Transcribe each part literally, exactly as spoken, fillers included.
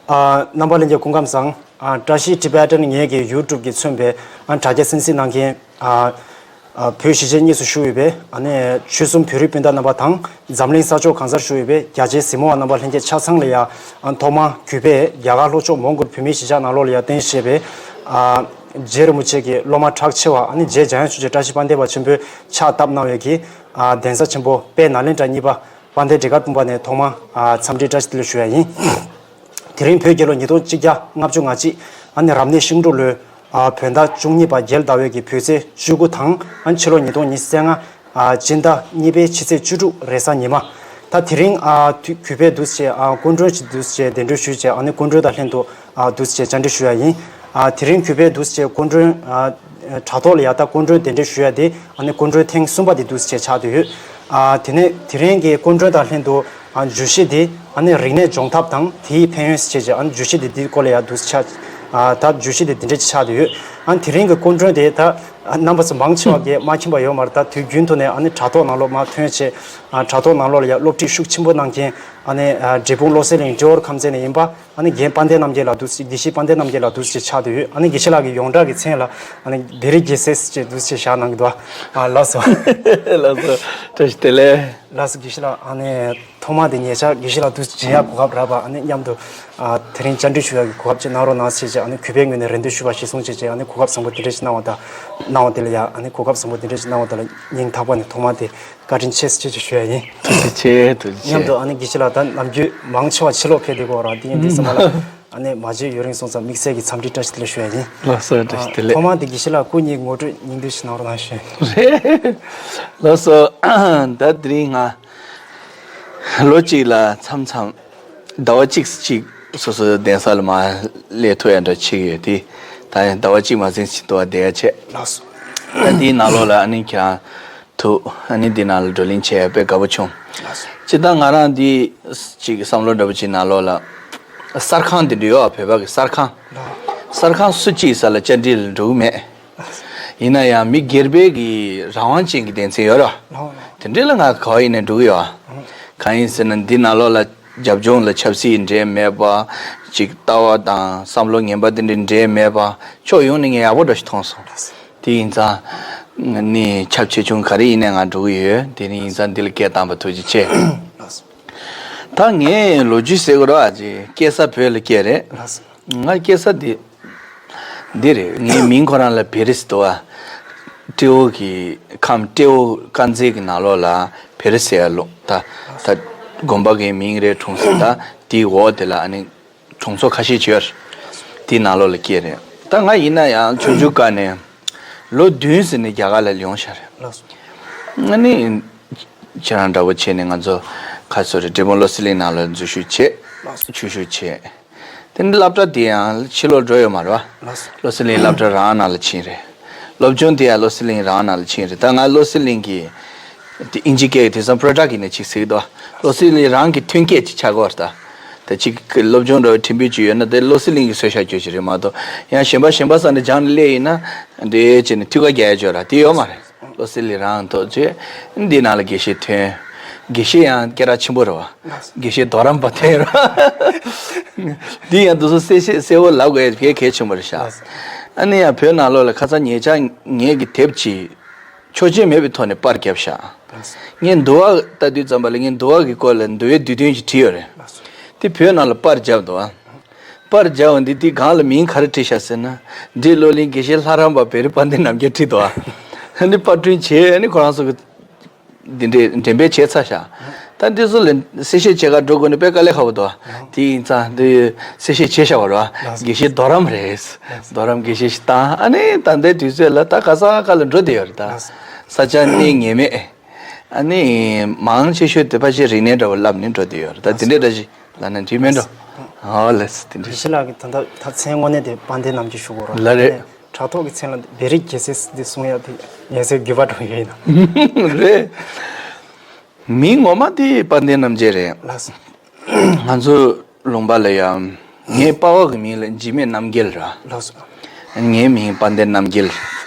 ཨ། རྣམ་པ་ལྷན་རྒྱས་སྐུ་ཁམས་བཟང་། ཨ། བཀྲ་ཤིས་Tibetan ངེད་ཀྱི་YouTube གིས་མཚོན་པའི། ཨ། དྲ་རྒྱ་གསན་གཟིགས་གནང་མཁན། ཨ། ཨ། བོད་གཞིས་བྱེས་གཉིས་སུ་བཞུགས་ཡོད་པའི། ཨ་ནི་ཆོལ་གསུམ་བོད་རིགས་སྤུན་ཟླ་རྣམ་པ་དང་། འཛམ་གླིང་ས་ཕྱོགས་གང་སར་བཞུགས་ཡོད་པའི་རྒྱ་ཆེའི་གཟིགས་མོ་བ་རྣམ་པ་ལྷན་རྒྱས་ཆ་ཚང་ལ་ཡང་། ཨ། ཐོག་མར་གུས་པས་རྒྱ་གར་ལྷོ་ཕྱོགས་མོན་གྷོར་བོད་མིའི་གཞིས་ཆགས་ནང་ལོགས་ལ་ཡང་རྟེན་གཞི་བྱས་པའི། ཨ། རྗེ་རིན་པོ་ཆེ་གི་སློབ་མ་གྲགས་ཆེ་བ། ཨ་ནི་རྗེ་འཇམ་དབྱངས་ཆོས་རྗེ་བཀྲ་ཤིས་དཔལ་ལྡན་པ་ཆེན་པོས་ཕྱག་བཏབ་གནང་བའི་གི། ཨ། གདན་ས་ཆེན་པོ་དཔལ་ནཱ་ལེནྡྲ་གཉིས་པ་དཔལ་ལྡན་འབྲས་དཀར་སྤུངས་པ་ནས་ཐོག་མར། ཨ། འཚམས་འདྲི་བཀྲ་ཤིས་བདེ་ལེགས་ཞུ་ཡ་ཡིན། དེ་རིང་བོད་རྒྱལ་ལོ་ཉིས་སྟོང་གཅིག་བརྒྱ་ལྔ་བཅུ་ང་གཅིག་ཨ་ནི་རབ་གནས་ཤིང་འབྲུག་ལོའི། ཨ། བོད་ཟླ་བཅུ་གཉིས་པ་རྒྱལ་ཟླ་བའི་གི་བོད་ཚེས་བཅུ་དགུ་དང་། ཨ་ནི་ཕྱི་ལོ་ཉིས་སྟོང་ཉི་ཤུ་རྩ་ལྔ། ཨ། སྤྱི་ཟླ་གཉིས་པའི་ཕྱི་ཚེས་བཅུ་དྲུག་རེས་གཟའ་ཉི་མ། ད་དེ་རིང་། ཨ། དུས་གུས་པས་འདུག་སེ་བྱས། ཨ། སྐུ་མགྲོན་ཞིག་འདུག་སེ་བྱས་གདན་འདྲེན་ཞུས་བྱས། ཨ་ནི་སྐུ་མགྲོན་དང་ལྷན་དུ། ཨ། འདུག་སེ་བྱས་བཅར་འདྲི་ཞུ་ཡ་ཡིན། ཨ། དེ་རིང་གུས་པས་འདུག་སེ་བྱས་སྐུ་མགྲོན། ཨ། དྲ་ཐོག་ལ་ཡ་ད་སྐུ་མགྲོན་གདན་འདྲེན་ཞུ་ཡ་དེ། ཨ་ནི་སྐུ་མགྲོན་ཐེངས་གསུམ་པ་དེ་འདུག་སེ་བྱས་ཆགས་བསྡད་ཡོད། ཨ། དེ་ནས་དེ་རིང་གི་སྐུ་མགྲོན་དང་ལྷན་དུ། ཨ། བརྗོད་གཞི་དེ། ཨ་ནི་རིག་གནས་སྦྱོང་ཐབས་དང་དེའི་ཕན་ཡོན་ཟེར་བྱས་བྱས། ཨ་ནི་བརྗོད་གཞི་དེ་འདིའི་སྐོར་ལ་ཡ་འདུག་སེ་ཆགས། ཨ། ད་བརྗོད་གཞི་དེ་འདི་འདྲ་ཅིག་ཆགས་བསྡད་ཡོད། ཨ་ནི་དེ་རིང་གི་སྐུ་མགྲོན་དེ་ད། ཨ། རྣམ་པ་ཚོ་མང་ཆེ་བ་གིས་མ་མཁྱེན་པ་ཡོད་མ་རེད། ད་དུས་རྒྱུན་དུ་ནས། ཨ་ནི་དྲ་ཐོག་ནང་ལོགས་མར་ཐོན་བྱས། ཨ། དྲ་ཐོག་ནང་ལོགས་ལ་ཡ་སློབ་ཁྲིད་ཤུགས་ཆེན་པོ་གནང་མཁན། ཨ་ནི། ཨ། འབྲས་སྤུངས་བློ་གསལ་གླིང་ཊེ་འོར་ཁམས་ཚན་ནས་ཡིན་པ། ཨ་ནི་རྒན་དཔལ་ལྡན་རྣམ་རྒྱལ་ལགས་འདུག་སེ། དགེ་བཤེས་དཔལ་ལྡན་རྣམ་རྒྱལ་ལགས་འདུག་སེ་ཆགས་བསྡད་ཡོད། ཨ་ནི་དགེ་བཤེས་ལགས་ཀྱི་ཡོངས་གྲགས་ཀྱི་མཚན་ལ། ཨ་ནི་བེ་རི་དགེ་བཤེས་ཅེས་འདུག་སེ་བཞག་གནང་གི་འདུག། ཨ། ལགས་སོ། ལགས་སོ། བཀྲ་ཤིས་བདེ་ལེགས། ལགས་སོ། དགེ་བཤེས་ལགས། ཨ་ནི་ཐོག་མ་དེ་ཉེ་ཆར་དགེ་བཤེས་ལགས་འདུག་སེ་མཇལ་ཡག་གོ་སྐབས་རག་པ། ཨ་ནི་མཉམ་དུ། ཨ། དེ་རིང་བཅར་འདྲི་ཞུ་ཡག་གི་གོ་སྐབས་ཅིག་གནང་རོགས་གནང་ཞེས་བྱས། ཨ་ནི་གུས་པའི་ངོས་ནས་རེ་འདུན་ཞུས་པ་གཞིར་བཟུང་བྱས་བྱས། ཨ་ནི་གོ་སྐབས་བཟང་པོ་དེ་འདྲ་ཞིག་གནང་བ་དང་། གནང་བ་དེ་ལ་ཡ། ཨ་ནི་གོ་སྐབས་བཟང་པོ་དེ་འདྲ་ཞིག་གནང་བ་དེ་ལ་སྙིང་ཐག་པ་ནས་ཐོག་མ་དེ་བཀའ་དྲིན་ཆེ་ཞེས་ཞུ་ཡ་ཡིན། ཐུགས་རྗེ་ཆེ། ཐུགས་རྗེ་ཆེ། མཉམ་དུ། ཨ་ནི་དགེ་བཤེས་ལགས་ད་ནམ་རྒྱུན་མང་ཆེ་བ་ཕྱི་ལོགས་ཕེབས་བསྡད་ཀྱི་ཡོད་རེད། དེ་ཡིན་དུས་ཙམ་པ་ལ། ཨ་ནི་མ་མཇལ་ཡུན་རིང་སོང་ཙང་དམིགས་བསལ་གྱི་འཚམས་འདྲི་བཀྲ་ཤིས་བདེ་ལེགས་ཞུ་ཡ་ཡིན། ལགས་སོ། བཀྲ་ཤིས་བདེ་ལེགས། ཐོག་མ་དེ་དགེ་བཤེས་ལགས་སྐུ་ཉིད་ངོ་སྤྲོད་སྙིང་བསྡུས་ཤིག་གནང་རོགས་གནང་ཞུ་ཡ་ཡིན། རེད། ལགས་སོ། ད་དེ་རིང་ང་ལོ་གཅིག་ལ་མཚམས་མཚམས་ཟླ་བ་གཅིག་གཅིག་སོ་སོའི་གདན་ས་ལ་མར་སླེབས་ཐུབ་ཡ་འདྲ་བྱེད་ཀྱི་ཡོད་དེ། ད་ཡང་ཟླ་བ་གཅིག་མ་ཟིན་ཞིག་འདུག་པ། བསྡད་ཡ་བྱས། ལགས་སོ། ད་འདིའི་ནང་ལོགས་ལ་ཨ་ནི་ཁྱེད་རང་ཐུག། ཨ་ནི་འདི་ནང་ལ་བགྲོ་གླེང་བྱས་པས་དགའ་པོ་བྱུང་། ལགས་སོ། སྤྱིར་བཏང་ང་རང་འདི་ཅིག་བསམ་བློ་འདྲ་པོ་ཅིག་ནང་ལོགས་ལ། གསར་ཁང་འདི་འདྲ་ཡོད་པ། བོད་པ་གི་གསར་ཁང་། ལགས། གསར་ཁང་སུ་གཅིག་ས་ལ་བཅར་འདྲི་ལ་འགྲོ་གི་མེད། ཡིན་ན་ཡང་མི་སྒེར་པའི་གི་རང་དབང་ཅན་གྱི་སྡེ་ཚན་ཡོད་ར། ལགས། དེ་འདྲ་ལ་ང་ག་པར་ཡིན་ནའི་འགྲོ་གི་ཡོད། གང་ཡིན་ཟེར་ན་འདི་ནང་ལོགས་ལ་རྒྱབ་ལྗོངས་ལ་ཆབ་སྲིད་འབྲེལ་མེད་པ། ཅིག་ལྟ་བ་དང་བསམ་བློ་ངན་པ་དེ་འདྲ་འབྲེལ་མེད་པ། ཕྱོགས་ཡོངས་ནས་ངས་ཡག་པོ་འདྲ་ཞིག་མཐོང་སོང་། དེ་ཡིན་ཙང་ནི་ཁྱབ་ཆེ་ཆུང་ག་རེ་ཡིན་ནའི་ང་འགྲོ་གི་ཡོད། དེ་ནི་ཡིན་ཙང་འདི་ལ་སྐད་བཏང་བ་ཐུགས་རྗེ་ཆེ། ད་ངའི་ལོ་རྒྱུས་ཟེར་དགོས་རེད་པ། ཅིག་སྐྱེས་ས་བོད་ལ་སྐྱེས་རེད། ང་སྐྱེས་ས་འདི་འདི་རེད། ངའི་མིང་ཁོ་རང་ལ་བེ་རི་ཟེར་དུས་པ། སྤྲེའུ་གི་ཁམས། སྤྲེའུ་དཀར་མཛེས་ཀྱི་ནང་ལོགས་ལ་བེ་རི་ཟེར་ཡ་ལོ། ད་ད་དགོན་པ་གི་མིང་རེད། གྲོང་གསེབ། ད་དེའི་འོག་དེ་ལ་ཨ་ནི་གྲོང་ཚོ་ཁ་ཤས་ཅིག་ཡོད་རེད། དེའི་ནང་ལོགས་ལ་སྐྱེས་རེད། ད་ང་ཡིན་ན་ཡང་ཆུང་ཆུང་སྐབས་ནས་ལོ་བདུན་ཟིན་ནས་རྒྱ་གར་ལ་ཡོང་ཤག་རེད། ལགས་སོ། ཨ་ནི་ཁྱེད་རང་འདྲ་པོ་བྱས་ནས་ང་ཚོ་ག་རེ་ཟེར་དགོས་རེད། འབྲས་སྤུངས་བློ་གསལ་གླིང་ནང་ལ་འཛུལ་ཞུགས་བྱས། ལགས་སོ། ཆོས་ཞུགས་བྱས། དེ་ནས་སློབ་གྲྭ་དེ་ཡང་ཕྱི་ལོགས་འགྲོ་ཡོད་མ་རེད་པ། ལགས་སོ། བློ་གསལ་གླིང་སློབ་གྲྭ་རང་ནང་ལ་ཕྱིན་རེད། སློབ་སྦྱོང་དེ་ཡང་བློ་གསལ་གླིང་རང་ནང་ལ་ཕྱིན་རེད། ད་ང་བློ་གསལ་གླིང་གི་དེ་ཨིན་ཇི་སྐད་ཀྱི་དེང་སང་product ཡིན་ནའི་ཅིག་ཟེར་གྱི་འདུག། བློ་གསལ་གླིང་རང་གི་ཐོན་སྐྱེད་ཅིག་ཆགས་ཀྱི་ཡོད་རེད་ད། ད་ཅིག་སློབ་སྦྱོང་འདྲ་པོ་ཕྲན་བུ་ཅིག་ཡོད་ན་དེ་བློ་གསལ་གླིང་གིས་བཟོས་བཞག་རྒྱུ་ཅིག་རེད་མ་གཏོགས། ཡང་གཞན་པ་གཞན་པ་ས་ནས་སྦྱངས་ནས་སླེབས་ཡིན་ན་འདྲེ་བྱས་ནས་ཐུགས་ཁ་རྒྱག་ཡ་ཅིག་ཡོད་ར། དེ་ཡོད་མ་རེད། བློ་གསལ་གླིང་རང་ཐོག་བྱས། འདི་ནང་ལ་དགེ་བཤེས་ཐོན། དགེ་བཤེས་ཡང་སྐད་གྲགས་ཆེན་པོ་རེད་པ། དགེ་བཤེས་རྡོ་རམས་པ་ཐོན་ར། འདི་ཡང་འདུག་སེ་གསལ་བཤད་གསལ་བོ་ལབ་དགོས་ཡ་གལ་ཆེན་པོ་རེད་ཤག། ཨ་ནི་ཡང་བོད་ནང་ལོགས་ལ་ཁ་སང་ཉེ་ཆར་ངེད་ཀྱི་དེབ་ཅིག་ཆོག་མཆན་མེད་པའི་ཐོག་ནས་པར་བརྒྱབ་ཤག། ངས་འདུལ་བ་ལྟ་དུས་ཙམ་པ་ལ་ངས་འདུལ་བ་གི་སྐོར་ལ་འདུལ་བའི་བསྡུས་དོན་ཅིག་བྲིས་ཡོད་རེད། དེ་བོད་ནང་ལ་པར་བརྒྱབ་འདུག་ཨ། པར་བརྒྱབ་པ་འདི་དེའི་སྒང་ལ་མིང་ག་རེ་བྲིས་ཤག་ཟེར་ན། འབྲས་སྤུངས་བློ་གླིང་དགེ་བཤེས་ལྷ་རམས་པ་བེ་རི་དཔལ་ལྡན་རྣམ་རྒྱལ་བྲིས་འདུག་ཨ། ཨ་ནི་པར་སྐྲུན་བྱས། ཨ་ནི་ཁོ་རང་ཚོ་གི་འདི་འདྲས་འགྲེམས་སྤེལ་བྱས་ཚར་ཤག། ད་འདི་ཚོ་ལ་གསལ་བཤད་བྱེད་གར་འགྲོ་དགོས་ནི་དཔེ་དཀའ་ལས་ཁག་པོ་འདུག་ཨ། དེ་ཡིན་ཙང་འདི་གསལ་བཤད་བྱས་བཞག་པ་རེད་པ། དགེ་བཤེས་རྡོ་རམས་རེད། རྡོ་རམས་དགེ་བཤེས་ཤིག་དང་། ཨ་ནི་ད་ལྟའི་དུས་ཚོད་ལ་ད་ག་ས་ག་ལ་འགྲོ་བསྡད་ཡོད་རེད་ད། ས་ཆ་གནས་ངེས་མེད། ཨ་ནི་མང་ཆེ་ཤོས་དེ་ཕལ་ཆེར་རིག་གནས་འདྲ་བོ་བསླབ་ནས་འགྲོ་བསྡད་ཡོད་རེད་ད། དེ་འདྲའི་འདྲ་ཞིག་ལབ་ན་འགྲིག་མེད་འགྲོ། ཨོ་ལགས་སོ། དེ་འདྲ་དགེ་བཤེས་ལགས་ཀྱི་ད་ལྟ་ད་མཚན་དངོས་གནས་དེ་དཔལ་ལྡན་རྣམ་རྒྱལ་ཞུ་དགོས་རེད། ལགས་རེད། དྲ་ཐོག་གི་མཚན་ལ་བེ་རི་དགེ་བཤེས་འདི་གསུང་ཡ་དེ་ངེས་སེ་འགྱོད་པ་འགྲོ་ཡོད་ཡིན་ན། རེད། མིང་ངོ་མ་དེ་དཔལ་ལྡན་རྣམ་རྒྱལ་རེད། ལགས་སོ། ང་ཚོ་ལུང་པ་ལ་ཡང་ངའི་པ་ཕ་གི་མིང་ལ་འཇིགས་མེད་རྣམ་རྒྱལ་ར། ལགས་སོ། ངའི་མིང་དཔལ་ལྡན་རྣམ་རྒྱལ།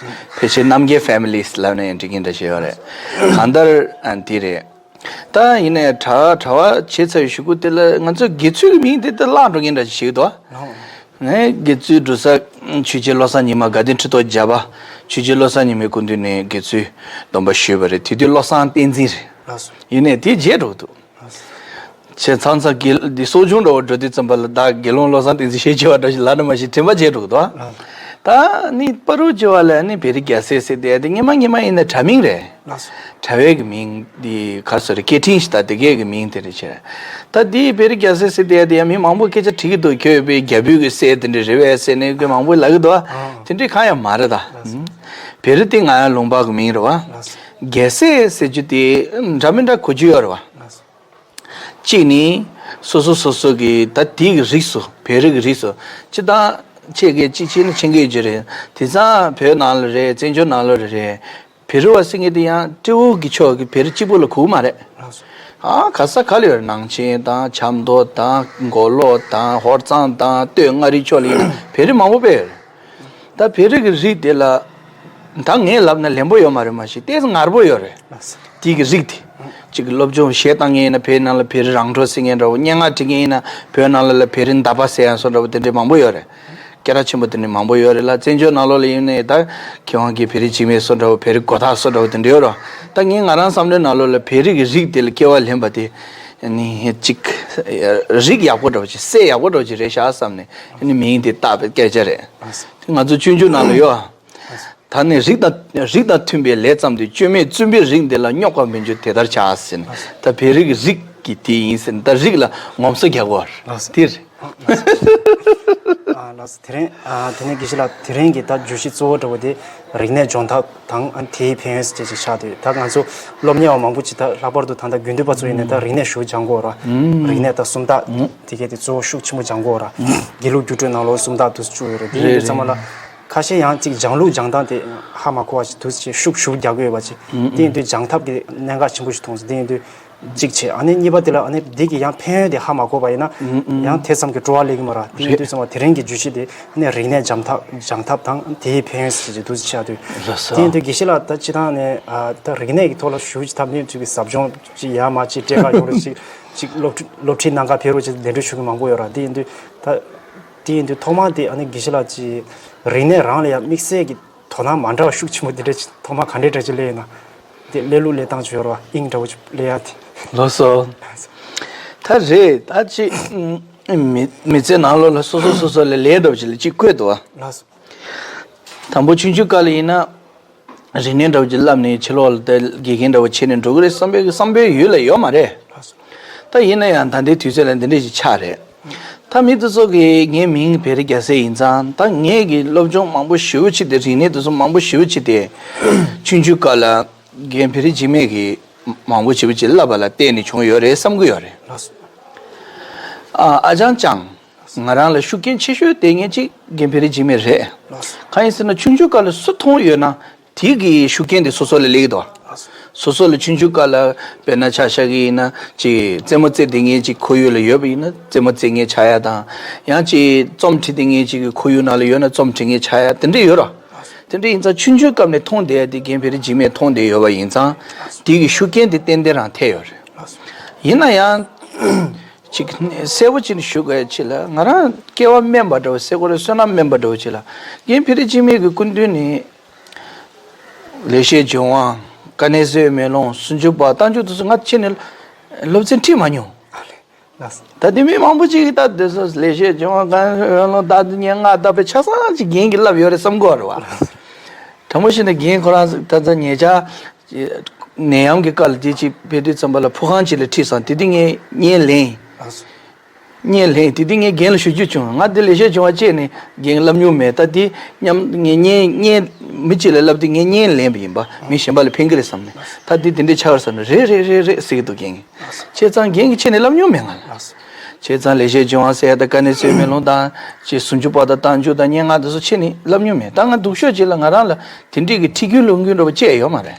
ཕལ་ཆེར་རྣམ་རྒྱལ་ཕེ་མི་ལི་ལབ་ན་ཡང་འགྲིག་གིན་འདྲ་ཞིག་ཡོད་རེད། གང་ལྟར་ཨ་འདི་རེད། ད་ཡིན་ནའི་གྲྭ་གྲྭ་བ་བྱས་ཚར་བའི་གཞུག་གུ་དེ་ལ་ང་ཚོའི་དགེ་ཚུལ་གྱི་མིང་དེ་ད་བརླག་འགྲོ་མཁན་འདྲ་ཞིག་འདུག་ངས་དགེ་ཚུལ་འབྲུག་གསར་ཆོས་རྗེ་བློ་བཟང་ཉི་མ་དགའ་ལྡན་ཁྲི་ཐོག་བརྒྱ་པ་ཆོས་རྗེ་བློ་བཟང་ཉི་མའི་སྐུ་མདུན་ནས་དགེ་ཚུལ་སྡོམ་པ་ཞུས་པ་རེད། དེ་དུས་བློ་བཟང་བསྟན་འཛིན་རེད། ལགས་སོ། ཡིན་ནའི་དེ་བརྗེད་འགྲོ་འདུག་ལགས་སོ། བྱས་ཙང་ཙང་དགེ་འདི་གསོ་སྦྱོང་འདྲ་བོ་འགྲོ་དུས་ཙམ་པ་ལ་ད་དགེ་སློང་བློ་བཟང་བསྟན་འཛིན་ཞེས་བྱ་བ་འདྲ་ཞིག་ལབ་ན་མ་གཞི་དྲན་པ་བརྗེད་འགྲོ་འདུག་ད་ནི་པ་རུ་བྱ་བ་ལ་ནི་བེ་རི་རྒྱལ་སྲས་ཟེར་དེ་དེ་སྔོན་མ་སྔོན་མ་ཡིན་ན་དྲ་མིང་རེད། ལགས་སོ། དྲ་བའི་གི་མིང་འདི་ག་རེ་ཟེར་རེད། སྐད་འཕྲིན་ཞིག་ད་དེ་གའི་གི་མིང་དེ་རེད་བྱས། ད་འདི་བེ་རི་རྒྱལ་སྲས་ཟེར་དེ་དེ་ཡང་མི་མང་པོ་སྐད་ཆ་དྲིས་ཀྱི་འདུག་ཁྱོད་བེ་རྒྱལ་པོའི་གི་སྲས་དེ་འདྲ་རེད་བས་ཟེར་ནས་ཁོས་མང་པོ་ལབ་ཀྱི་འདུག་ཨ། དེ་འདྲའི་གང་ཡང་མ་རེད་ད། ལགས་སོ། བེ་རི་དེ་ང་ཡང་ལུང་པ་གི་མིང་རེད་བ། ལགས་སོ། རྒྱལ་སྲས་ཟེར་རྒྱུ་དེ་འདྲ་མི་འདྲ་གོ་རྒྱུ་ཡོད་རེད་བ། ལགས་སོ། གཅིག་ནི་སོ་སོ་སོ་སོ་གི་ད་དེའི་གི་རིགས་སུ་བེ་རི་གི་རིགས་སུ་སྤྱིར་བཏང་ཆེ་གེ་གཅིག་བྱས་ན་ཆེན་གེ་རྒྱུ་རེད། དེང་སང་བོད་ནང་ལ་རེད། བཙན་བྱོལ་ནང་ལ་རེད། བེ་རི་བ་ཟེར་མཁན་དེ་ཡང་སྤྲེའུ་གི་ཕྱོགས་ཀྱི་བེ་རི་གཅིག་པོ་ལ་གོ་གི་མ་རེད། ཨ་ག་ས་ག་ལ་ཡོད་རེད། ནང་ཆེན་དང་ཆབ་མདོ་དང་མགོ་ལོག་དང་ཧོར་གཙང་དང་སྟོད་མངའ་རིས་ཕྱོགས་ལ་ཡིན་ན་བེ་རི་མང་པོ་དཔེ་ཡོད་རེད། ད་བེ་རི་གི་རིགས་དེ་ལ་ད་ངས་ལབ་ན་ལན་པོ་ཡོད་མ་རེད། མ་གཞི་ཏོག་ཙམ་ངར་པོ་ཡོད་རེད། དེ་གི་རིགས་དེ་གཅིག་གི་སློབ་སྦྱོང་གཞས་བཏང་མཁན་ཡིན་ན་བོད་ནང་ལ་བེ་རི་རང་གྲོགས་ཟེར་མཁན་འདྲ་བོ། སྙན་ངག་བྲིས་མཁན་ཡིན་ན་བོད་ནང་ལ་ལ་བེ་རི་མདའ་པ་ཟེར་ཡང་སོ་འདྲ་བོ་དེ་འདྲའི་མང་པོ་ཡོད་རེད། སྐད་གྲགས་ཆེན་པོ་དེ་འདྲ་མང་པོ་ཡོད་རེད་ལ། བཙན་བྱོལ་ནང་ལོགས་ལ་ཡིན་ནའི་ད་མཁས་དབང་གི་བེ་རི་འཇིགས་མེད་སོ་འདྲ་བོ། བེ་རི་མགོ་ཐག་སོ་འདྲ་བོ་དེ་འདྲ་ཡོད་རེད། ད་ངས་ང་རང་བསམ་བློའི་ནང་ལོགས་ལ་བེ་རི་གི་རིགས་དེ་ལ་སྐྱེ་བ་ལེན་པ་དེ་ནི་གཅིག་རིགས་ཡག་པོ་འདྲ་བོ་ཅིག་སྲས་ཡག་པོ་འདྲ་བོ་ཅིག་རེད་ཤག་བསམ་ནས་ནི་མིང་དེ་བཏགས་པའི་སྐད་ཆ་རེད། ང་ཚོ་སྤྱོད་འཇུག་ནང་ལ་ཡོད་ཨ། ད་ནི་རིགས་དང་རིགས་དང་མཐུན་པའི་ལས་བརྩམས་ཏེ། སྐྱོན་མེད་བཙུན་པའི་རིགས་འདི་ལ། རྙོག་པ་མི་འགྱུར་དེ་ལྟར་བྱ་ཟེར་ནས། ད་བེ་རི་གི་རིགས་ཀྱི་དེ་ཡིན་ཟེར་ནས་ད་རིགས་ལ་ངོམ་སོ་རྒྱག་གོ་དེ་རེད། ཨ་ལགས་སོ། དེ་རིང་ཨ་དེ་ནས་དགེ་བཤེས་ལགས་དེ་རིང་གི་ད་བརྗོད་གཞི་གཙོ་བོ་འདྲ་བོ་དེ་རིག་གནས་སྦྱོང་ཐབས་དང་ཨ་དེའི་ཕན་ཡོན་ཟེར་ཅིག་ཆགས་འདུག་ད་ང་ཚོ་སློབ་གཉེར་བ་མང་པོ་ཅིག་ད་ལྷག་པར་དུ་ད་ལྟ་དགེ་འདུན་པ་ཚོ་ཡིན་ནའི་ད་རིག་གནས་ཞུ་སྦྱང་གོ་ར། རིག་གནས་ད་སུམ་རྟགས་དེ་གས་དེ་གཙོ་བོ་ཤུགས་ཆེན་པོ་སྦྱང་གོ་ར། དགེ་ལུགས་རྒྱུགས་སྤྲོད་ནང་ལོགས་སུམ་རྟགས་དུ་བཅུག་ཡོད་རེད། དེ་ཡིན་དུས་ཚང་མ་ལ་ཁ་ཤས་ཡང་ཅིག་སྦྱང་ལུགས་སྦྱང་སྟངས་དེ་ཧ་མ་གོ་བ་ཞིག་འདུག་ཅེས་ཤུགས་ཞུགས་རྒྱག་གི་ཡོད་པ་ཅིག་དེ་ཡིན་དུས་སྦྱང་ཐབས་ཀྱི་གནད་འགག་ཆེན་པོ་ཞིག་མཐོང་སོང་། དེ་ཡིན་དུས་གཅིག་བྱས། ཨ་ནི་གཉིས་པ་དེ་ལ་ཨ་ནི་འདི་གི་ཡང་ཕན་ཡོན་དེ་ཧ་མ་གོ་བ་ཡིན་ན་ཡང་དེ་ཙམ་གྱི་སྤྲོ་བ་སླེབས་ཀྱི་མ་རེད། དེ་ཡིན་དུས་ཚང་མ་དེ་རིང་གི་བརྗོད་གཞི་དེ་ཨ་ནི་རིག་གནས་སྦྱང་ཐབས་སྦྱང་ཐབས་དང་དེའི་ཕན་ཡོན་ཟེར་གྱི་འདུག་ཅེས་བྱ་དུས། དེ་ཡིན་དུས་དགེ་བཤེས་ལགས་ད་སྤྱིར་བཏང་ནས་ཨ་ད་རིག་གནས་ཀྱི་ཐོག་ལ་ཞུགས་ཀྱི་ཐབས་ནུས་ཅིག་གི་ཟབ་སྦྱོང་ཅིག་ཡར་མར་ཅིག་སྤྲད་ག་ཡོང་རེ་ཅིག་ཅིག་སློབ་ཁྲིད་སློབ་ཁྲིད་གནང་ག་ཕེབས་རོགས་ཅིག་ལས་འགུལ་ཞུ་གི་མང་པོ་ཡོད་ར། དེ་ཡིན་དུས་ད་དེ་ཡིན་དུས་ཐོག་མར་དེ་ཨ་ནི་དགེ་བཤེས་ལགས་ཀྱིས་རིག་གནས་རང་ལ་ཡང་དམིགས་བསལ་གྱི་དོ་སྣང་མ་འདྲ་བ་ཤུགས་ཆེན་པོ་དེ་འདྲ་ཅིག་ཐོག་མར་ག་འདྲའི་འདྲ་ཅིག་སླེབས་ཡོད་ན། དེ་སླེབས་ལུགས་སླེབས་སྟངས་ཅིག་ཡོད་ར་བ། དབྱིངས་འདྲ་བོ་ཅིག་སླེབས་ཡ་དེ། ལགས་སོ། ད་རེད། ད་ཅིག་མི་མི་ཚེ་ནང་ལོགས་ལ་སོ་སོ་སོ་སོ་ལ་ལས་འདྲ་བོ་ཅིག་ལ་ཅིག་བཀོད་འདུག་བ། ལགས་སོ། དང་པོ་ཆུང་ཆུང་སྐབས་ལ་ཡིན་ན། རིག་གནས་འདྲ་བོ་ཅིག་བསླབས་ནས་ཕྱི་ལོགས་ལ་དེ་དགེ་རྒན་འདྲ་བོ་བྱས་ནས་འགྲོ་གི་རེད་བསམ་པའི་བསམ་པའི་ཡུལ་ལ་ཡོད་མ་རེད། ད་ཡིན་ན་ཡང་ད་ལྟའི་དུས་ཚོད་ལ་འདི་འདྲ་ཞིག་ཆགས་རེད། ད་མི་དེ་ཚོ་གིས་ངའི་མིང་བེ་རི་རྒྱལ་སྲས་ཡིན་ཙང་ད་ངས་ཀྱི་སློབ་སྦྱོང་མང་པོ་ཞེ་པོ་ཅིག་དེ་རིག་གནས་དེ་ཚོ་མང་པོ་ཞེ་པོ་ཅིག་དེ་ཆུང་ཆུང་སྐབས་ལ་རྒན་བེ་རི་འཇིགས་མེད་ཀྱིས་མང་པོ་ཞེ་པོ་ཅིག་བསླབས་པ་ལ་བརྟེན་ནས་བྱུང་ཡོད་རེད་བསམ་གྱི་ཡོད་རེད། ཨ་ཨ་ཅང་ཅང་ང་རང་ལ་ཤུགས་རྐྱེན་ཆེ་ཤོས་དེ་ངས་ཅིག་རྒན་བེ་རི་འཇིགས་མེད་རེད། གང་ཡིན་ཟེར་ན་ཆུང་ཆུང་སྐབས་ལ་སུ་མཐོང་ཡོད་ན། དེ་གི་ཤུགས་རྐྱེན་དེ་སོ་སོ་ལ་སླེབས་ཀྱི་འདུག་སོ་སོ་ལ་ཆུང་ཆུང་སྐབས་ལ་དཔེར་ན་ཆ་བཞག་གི་ཡིན་ན་ཅིག་རྩེད་མོ་རྩེ་བསྡད་མཁན་ཅིག་ཁོར་ཡུག་ལ་ཡོད་པ་ཡིན་ན་རྩེད་མོ་རྩེ་མཁན་ཆགས་ཡ་དང་། ཡང་ཅིག་རྩོམ་བྲིས་བསྡད་མཁན་ཅིག་གི་ཁོར་ཡུག་ནང་ལ་ཡོད་ན་རྩོམ་བྲིས་མཁན་ཆགས་ཡ་དེ་འདྲ་ཡོད་ར། དེ་འདྲ་ཡིན་ཙང་ཆུང་ཆུང་སྐབས་ནས་མཐོང་བསྡད་ཡ་དེ་རྒན་བེ་རི་འཇིགས་མེད་མཐོང་བསྡད་ཡོད་པ་ཡིན་ཙང་དེ་གི་ཤུགས་རྐྱེན་དེ་ཏན་ཏན་རང་ཐེབས་ཡོད་རེད། ཡིན་ན་ཡང་ཅིག་གསལ་པོ་ཅིག་ནས་ཞུ་དགོས་ཡ་ཅིག་ལ་ང་རང་སྐྱེ་བ་དམན་པ་འདྲ་བོ་ཟེར་དགོས་རེད། བསོད་ནམས་དམན་པ་འདྲ་བོ་ཅིག་ལ་རྒན་བེ་རི་འཇིགས་མེད་ཀྱི་སྐུ་མདུན་ནས། ལེགས་བཤད་ལྗོན་དབང་། དཀའ་གནད་གསལ་བའི་མེ་ལོང་། སུམ་ཅུ་པ། རྟགས་འཇུག་དེ་ཚོ་ང་ཆེ་ནས་སློབ་ཚན་ཁྲིད་མ་མྱོང་། ལགས་སོ། ད་དེ་མི་མང་པོ་ཅིག་གིས་ད་དེ་ཚོ་ལེགས་བཤད་ལྗོན་དབང་དཀའ་གནད་གསལ་བའི་མེ་ལོང་ད་དེ་སྙན་ངག་ད་དཔེ་ཆ་ཚང་ཅིག་རྒན་གྱིས་བསླབས་ཡོད་རེད་བསམ་གྱི་ཡོད་རེད་བ། དྲང་པོ་བཤད་ན་རྒན་ཁོ་རང་ད་ལྟ་ཉེ་ཆར་ནད་ཡམས་ཀྱི་སྐབས་ལ་དེ་ཅིག་ཕེབས་དུས་ཙམ་པ་ལ་ཕུར་ཁང་ཅིག་ལ་ཁྲིད་སོང་། དེ་དུས་ངས་བརྙན་ལེན། ལགས་སོ། བརྙན་ལེན་དེ་དུས་ངས་རྒན་ལ་ཞུ་རྒྱུ་བྱུང་། ང་འདི་ལེགས་བཤད་ལྗོན་དབང་བཅས་ནས་རྒན་བསླབ་མྱོང་མེད། ད་འདི་མཉམ་ངས་བརྙན་བརྙན་མི་གཅིག་ལ་བསླབ་དུས་ངས་བརྙན་ལེན་པ་ཡིན་པ། མི་གཞན་པ་ལ་ཕན་གི་རེད་བསམ་ནས། ད་འདི་དེ་འདྲའི་ཆགས་རེད་བསམ་ནས། རེད་རེད་རེད་རེད་ཟེར་གི་འདུག་རྒན་གྱིས། བྱས་ཙང་རྒན་གྱིས་ཁྱེད་ནས་བསླབ་མྱོང་མེད་ང་ལ། བྱས་ཙང་ལེགས་བཤད་ལྗོན་དབང་ཟེར་ཡ་དང་དཀའ་གནད་གསལ་བའི་མེ་ལོང་དང་ཅིག་སུམ་ཅུ་པ་དང་རྟགས་འཇུག་དང་སྙན་ངག་དེ་ཚོ་ཁྱེད་ནས་བསླབ་མྱོང་མེད། ད་ང་སྡུག་ཤོས་ཅིག་ལ་ང་རང་ལ་དེ་འདྲའི་གི་ཁྲིད་རྒྱུན་ལུང་རྒྱུན་འདྲ་པོ་བཅས་ཡོད་མ་རེད།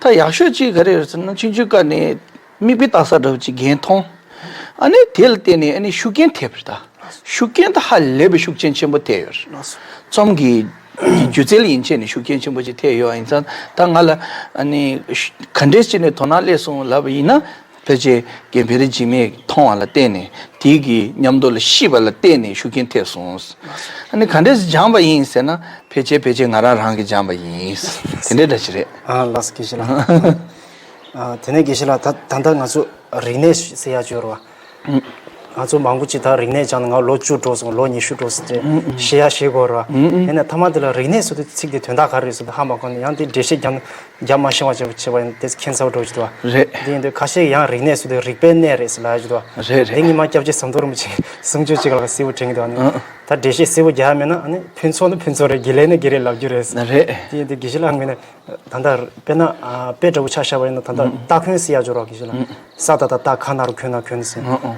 ད་ཡག་ཤོས་ཅིག་ག་རེ་རེད་ཟེར་ན་ཆུང་ཆུང་སྐབས་ནས། མིག་དཔེ་ལྟ་ས་འདྲ་བོ་ཅིག་རྒན་མཐོང་། ཨ་ནི་དེ་ལ་བརྟེན་ནས་ཨ་ནི་ཤུགས་རྐྱེན་ཐེབས་པ་རེད་ད། ཤུགས་རྐྱེན་ད་ཧ་ལས་པའི་ཤུགས་རྐྱེན་ཆེན་པོ་ཐེབས་ཡོད་རེད། རྩོམ་གྱི་ སྒྱུ་རྩལ་ཡན་ཆད་ནས་ཤུགས་རྐྱེན་ཆེན་པོ་ཅིག་ཐེབས་ཡོད་པ་ཡིན་ཙང་། ད་ང་ལ་ཨ་ནི་ག་འདྲས་བྱས་ནས་དོ་སྣང་སླེབས་སོང་ལབ་པ་ཡིན་ན། ཕལ་ཆེར་དགེ་འཕེལ་འཇིགས་མེད་མཐོང་བ་ལ་བརྟེན་ནས། དེའི་གི་མཉམ་དུ་ལ་ཤེས་པ་ལ་བརྟེན་ནས་ཤུགས་རྐྱེན་ཐེབས་སོང་། ཨ་ནི་ག་འདྲས་སྦྱངས་པ་ཡིན་ཟེར་ན། ཕལ་ཆེར་ཕལ་ཆེར་ང་རང་རང་གིས་སྦྱངས་པ་ཡིན། དེ་འདྲས་འདྲ་ཞིག་རེད། ཨ་ལགས་སོ། དགེ་བཤེས་ལགས། ཨ་དེ་ནས་དགེ་བཤེས་ལགས། ད་ད་ལྟ་ང་ཚོ་རིག་གནས་ཟེར་ཡ་ཅིག་ཡོད་རེད་བ། ང་ཚོ་མང་པོ་ཅིག་ད་རིག་གནས་སྦྱངས་ནས་ང་ལོ་བཅུ་འགྲོ་སོང་། ལོ་ཉི་ཤུ་འགྲོ་སོང་ཟེར་བཤད་ཡ་བཤད་ཀྱི་ཡོད་རེད་བ། ཡིན་ན་མཐའ་མ་དེ་ལ་རིག་གནས་ཟེར་དུས་ཚིག་དེ་དོན་དག་ག་རེ་རེད་ཟེར་དུས་ཧ་མ་གོ་ནས། ཡང་དེ་འགྲེལ་བཤད་རྒྱབ་རྒྱབ་མ་ཤེས་པ་བྱས་པ་ཡིན་དེ་ཁྱད་མཚར་པོ་འདྲ་ཅིག་འདུག་བ། རེད། དེ་ཡིན་དུས་ཁ་ཤས་ཀྱིས་ཡང་རིག་གནས་ཟེར་དུས་རིག་པའི་གནས་རེད་ཟེར་ལབ་ཡ་ཅིག་འདུག་བ། རེད་རེད། དེ་ཉི་མ་སྐྱབས་རྗེ་ཟམ་གདོང་རིན་པོ་ཆེའི་གསུང་ཆོས་ཅིག་ལ་གསལ་པོ་དྲན་གྱི་འདུག་བ། ཨ་ཨ། ད་འགྲེལ་བཤད་གསལ་པོ་རྒྱག་ཡ་མེད་ན། ཨ་ནི་ཕུན་ཚོགས་ནི་ཕུན་ཚོགས་རེད། དགེ་ལེགས་ནི་དགེ་ལེགས་ལབ་རྒྱུ་རེད། རེད། དེ་ཡིན་དུས་དགེ་བཤེས་ལགས་ངོས་ནས་ད་ལྟ་དཔེར་ན་ཨ་དཔེ་འདྲ་པོ་ཆ་བཞག་པ་ཡིན་ན། ད་ལྟ་སྟ་གོན་ཟེར་ཡ་ཅིག་ཡོད་རེད་བ། དགེ་བཤེས་ལགས། ས་ད་བཏགས་སྟ། ག་ན་རོ་གོ་ན་གོན་ཟེར། ཨ་ཨ།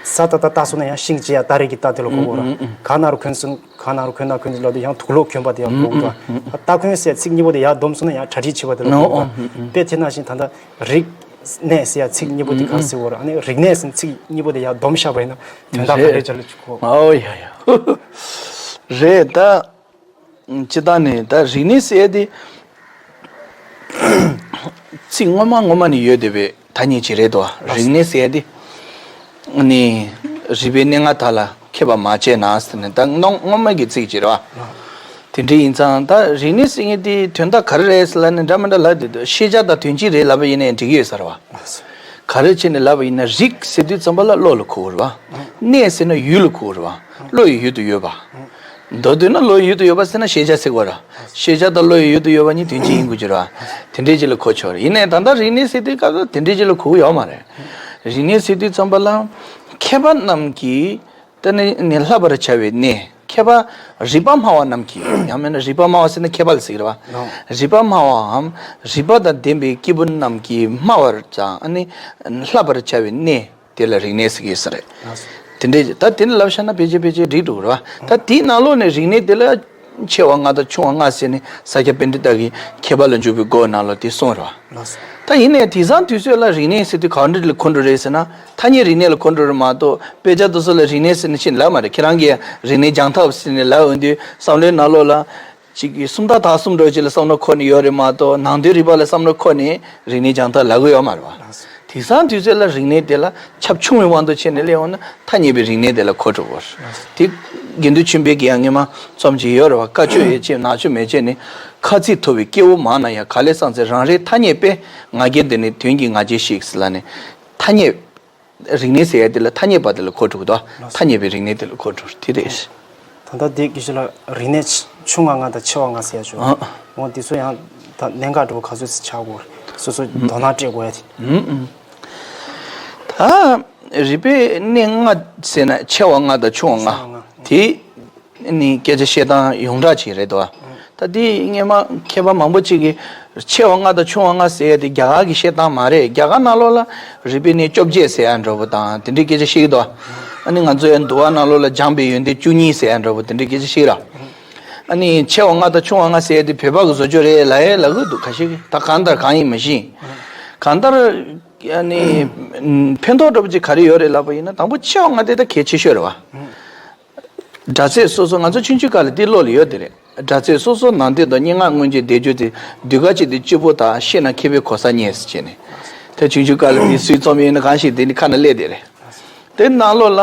ས་ད་བཏགས་སྟ་སོང་ན་ཡང་ཤིང་ཅིག་ཡ་སྟ་རེ་གི་སྟ་དེ་ལ་གོ་དགོས་རེད་བ། ག་ན་རོ་གོན་ཟེར། ག་ན་རོ་གོ་ན་གོན་ཟེར་ལབ་དུས་ཡང་དུག་ལོག་གོན་པ་དེ་ལ་གོ་དགོས་རེད་བ། སྟ་གོན་ཟེར་ཚིག་གཉིས་པོ་དེ་ཡར་བསྡོམས་སོང་ན་ཡང་གྲ་སྒྲིག་བྱེད་པ་དེ་ལ་གོ་དགོས་རེད་བ། དཔེ་དེ་ནང་བཞིན་ད་ལྟ་རིག་གནས་ཟེར་ཡ་ཚིག་གཉིས་པོ་དེ་ག་ཟེར་དགོས་རེད། ཨ་ནི་རིག་གནས་ཟེར་ཚིག་གཉིས་པོ་དེ་ཡར་བསྡོམས་བཞག་པ་ཡིན་ན་དོན་དག་ག་རེ་རེད། ཆ་ལ་ཅིག་གོ། ཨོ་ཡ་ཡ། རེད་ད། སྤྱིར་བཏང་ནས་ད་རིག་གནས་ཟེར་ཡ་དེ་ཚིག་སྔོན་མ་སྔོན་མ་ནས་ཡོད་བསྡད་པའི་ཐ་སྙད་ཅིག་རེད་དོ། རིག་གནས་ཟེར་ཡ་དེ་ནི་རིག་པའི་གནས་ལྔ་དག་ལ་མཁས་པར་མ་བྱས་ན་ཟེར་ནས། ད་སྔོན་སྔོན་མ་གི་ཚིག་ཅིག་རེད་བ། དེ་འདྲ་ཡིན་ཙང་ད་རིག་གནས་ཟེར་མཁན་དེ་དོན་དག་ག་རེ་རེད་ཟེར་ལབ་ན་འདྲ་མི་འདྲ་ལབ་བསྡད་འདུག་ཤེས་བྱ་དང་དོན་སྤྱི་རེད་ལབ་པ་ཡིན་ན་འགྲིག་གི་ཡོད་ས་རེད་བ། ག་རེ་བྱས་ནས་ལབ་པ་ཡིན་ན། རིག་ཟེར་དུས་ཙམ་པ་ལ་བློ་ལ་གོ་དགོས་རེད་བ། གནས་ཟེར་ན་ཡུལ་ལ་གོ་དགོས་རེད་བ། བློ་ཡི་ཡུལ་དུ་ཡོད་པ། མདོར་བསྡུས་ན་བློ་ཡི་ཡུལ་དུ་ཡོད་པ་ཟེར་ན་ཤེས་བྱ་ཟེར་དགོས་རེད། ཤེས་བྱ་དང་བློ་ཡི་ཡུལ་དུ་ཡོད་པ་གཉིས་དོན་གཅིག་ཡིན་དགོས་ཀྱི་རེད་བ། དེ་འདྲའི་ཅིག་ལ་གོ་ཆོག་རེད། ཡིན་ནའི་ད་ལྟ་རིག་གནས་ཟེར་དུས་སྐབས་སུ་དེ་འདྲའི་ཅིག་ལ་གོ་གི་ཡོད་མ་རེད། རིག་གནས་ཟེར་དུས་ཙམ་པ་ལ་མཁས་པ་རྣམས་ཀྱིས་ད་ནི་ནི་བསླབ་པར་བྱ་བའི་གནས། མཁས་པ་རིག་པ་སྨྲ་བ་རྣམས་ཀྱིས། ཡང་མིན་ན་རིག་པ་སྨྲ་བ་ཟེར་ན་མཁས་པ་ལ་ཟེར་གྱི་རེད་བ། རིག་པ་སྨྲ་བའམ་རིག་པ་དང་ལྡན་པའི་སྐྱེས་བུ་རྣམས་ཀྱིས་སྨྲ་བར་བྱ། ཨ་ནི་བསླབ་པར་བྱ་བའི་གནས་དེ་ལ་རིག་གནས་ཟེར་གྱི་ཡོད་ས་རེད། དེ་འདྲའི་ད་དེ་འདྲ་ལབ་བཞག་ན་ཕལ་ཆེར་ཕལ་ཆེར་འགྲིག་འགྲོ་གི་རེད་བ། ད་དེའི་ནང་ལོགས་ནས་རིག་གནས་དེ་ལ་ཆེ་བ་ལྔ་དང་ཆུང་བ་ལྔ་ཟེར་ནས་ས་སྐྱ་པཎྜི་ཏ་གིས་མཁས་པ་ལ་འཇུག་པའི་སྒོ་ནང་ལོགས་དེ་གསུངས་རེད་བ། ལགས་སོ། ད་ཡིན་ནའི་དེང་སང་དུས་ཚོད་ལ་རིག་གནས་ཟེར་དུས་ག་འདྲ་ལ་གོ་འགྲོ་རེད་ཟེར་ན། ཐ་སྙད་རིག་གནས་ལ་གོ་འགྲོ་རེད་མ་གཏོགས། དཔེ་ཆ་དེ་ཚོ་ལ་རིག་གནས་ཟེར་ནས་ཕྱིན་ལབ་མ་རེད། ཁྱེད་རང་གིས་རིག་གནས་སྦྱང་ཐབས་ཟེར་ནས་ལབ་འོང་དུས་བསམ་བློའི་ནང་ལོགས་ལ་ཅིག་གི་སུམ་རྟགས་དག་གསུམ་འདྲ་ཅིག་ལ་བསམ་བློ་འཁོར་ནས་ཡོད་རེད་མ་གཏོགས། ནང་དོན་རིག་པ་ལ་བསམ་བློ་འཁོར་ནས་རིག་གནས་སྦྱང་ཐབས་ལབ་གི་ཡོད་མ་རེད་བ། དེང་སང་དུས་ཚོད་ལ་རིག་གནས་དེ་ལ་ཁྱབ་ཆུང་བའི་དབང་དུ་བྱས་ནས་སླེབས་འོང་ན། ཐ་སྙད་པའི་རིག་གནས་དེ་ལ་གོ་འགྲོ་གི་རེད། དེ་དགེ་འདུན་ཆོས་འཕེལ་གྱིས་ཡང་སྔོན་མ་རྩོམ་ཅིག་ཡོད་རེད་བ། བཀའ་ཆོས་ཡོད་ཅེས་ནག་ཆུ་མེད་ཅེས་ནི། ཁ་ཚིག་མཐོ་བའི་སྐྱེ་བོ་མང་ན་ཡང་། ག་ལས་སངས་རྒྱས་རང་རིག་ཐ་སྙད་པས། ང་རྒྱལ་འདི་ནི་དོན་གྱི་ང་རྒྱལ་ཞིག་ཟེར་ལབ་ནས། ཐ་སྙད་རིག་གནས་ཟེར་ཡ་དེ་ལ་ཐ་སྙད་པ་དེ་ལ་གོ་འགྲོ་གི་འདུག་ཐ་སྙད་པའི་རིག་གནས་དེ་ལ་གོ་འགྲོ་དེ་རེད། ད་ལྟ་འདི་དགེ་བཤེས་ལགས་རིག་གནས་ཆུང་བ་ལྔ་དང་ཆེ་བ་ལྔ་ཟེར་ཡ་ཅིག་འོ་འདི་ཚོ་ཡང་ད་གནད་འགག་འདྲ་བོ་ག་ཚོད་ཅིག་ཆགས་ཀྱི་ཡོད་རེད། སོ་སོ་དོ་སྣང་སྤྲད་དགོས་ཡ་དེ། ད་རིག་པའི་གནས་ལྔ་ཟེར་ན་ཆེ་བ་ལྔ་དང་ཆུང་བ་ལྔ། ཆུང་བ་ལྔ། དེ་ནི་སྐད་ཆ་བཤད་སྟངས་ཡོངས་གྲགས་ཅིག་རེད་དོ། ད་དེ་སྔོན་མ་མཁས་པ་མང་པོ་ཅིག་གིས་ཆེ་བ་ལྔ་དང་ཆུང་བ་ལྔ་ཟེར་ཡ་དེ་རྒྱ་གར་གྱི་བཤད་སྟངས་མ་རེད། རྒྱ་གར་ནང་ལོགས་ལ་རིག་པའི་གནས་བཅོ་བརྒྱད་ཟེར་ཡ་འདྲ་བོ་དང་དེ་འདྲའི་སྐད་ཆ་བཤད་ཀྱི་འདུག་ཨ་ནི་ང་ཚོ་ཡང་འདུལ་བ་ནང་ལོགས་ལ་སྦྱངས་པའི་ཡོན་ཏན་བཅུ་གཉིས་ཟེར་ཡ་འདྲ་བོ་དེ་འདྲའི་སྐད་ཆ་བཤད་ཀྱི་ར། ཨ་ནི་ཆེ་བ་ལྔ་དང་ཆུང་བ་ལྔ་ཟེར་ཡ་དེ་བོད་པ་གི་བཟོ་བཅོས་རེད་ལབ་ཡ་ལབ་གི་འདུག་ཁ་ཤས་ཀྱིས། ད་གང་ལྟར་གང་ཡིན་མི་ཤེས། གང་ལྟར་ཨ་ནི་ཕན་ཐོགས་འདྲ་བོ་ཅིག་ག་རེ་ཡོད་རེད་ལབ་པ་ཡིན་ན། དང་པོ་ཆེ་བ་ལྔ་དེ་ད་གལ་ཆེ་ཤོས་རེད་བ། སྒྲ་ཚད་སོ་སོ། ང་ཚོ་ཆུང་ཆུང་སྐབས་ལ་འདི་བློ་ལ་ཡོད་དེ་རེད། སྒྲ་ཚད་སོ་སོ་ནང་དོན་དང་སྙན་ངག་མངོན་བརྗོད་བཟླས་བརྗོད་དེ། གདུལ་དཀའ་སྤྱད་དེ་སྤྱོད་པོ་དག །ཤེས་ན་མཁས་པའི་གོ་ས་རྙེད་ཟེར་བྱས་ནས། ད་ཆུང་ཆུང་སྐབས་ལ་འདི་སུས་རྩོམ་ཡོད་ན་གང་ཤེས། དེ་ནི་ཁ་ན་སླེབས་དེ་རེད། དེ་ནང་ལོགས་ལ་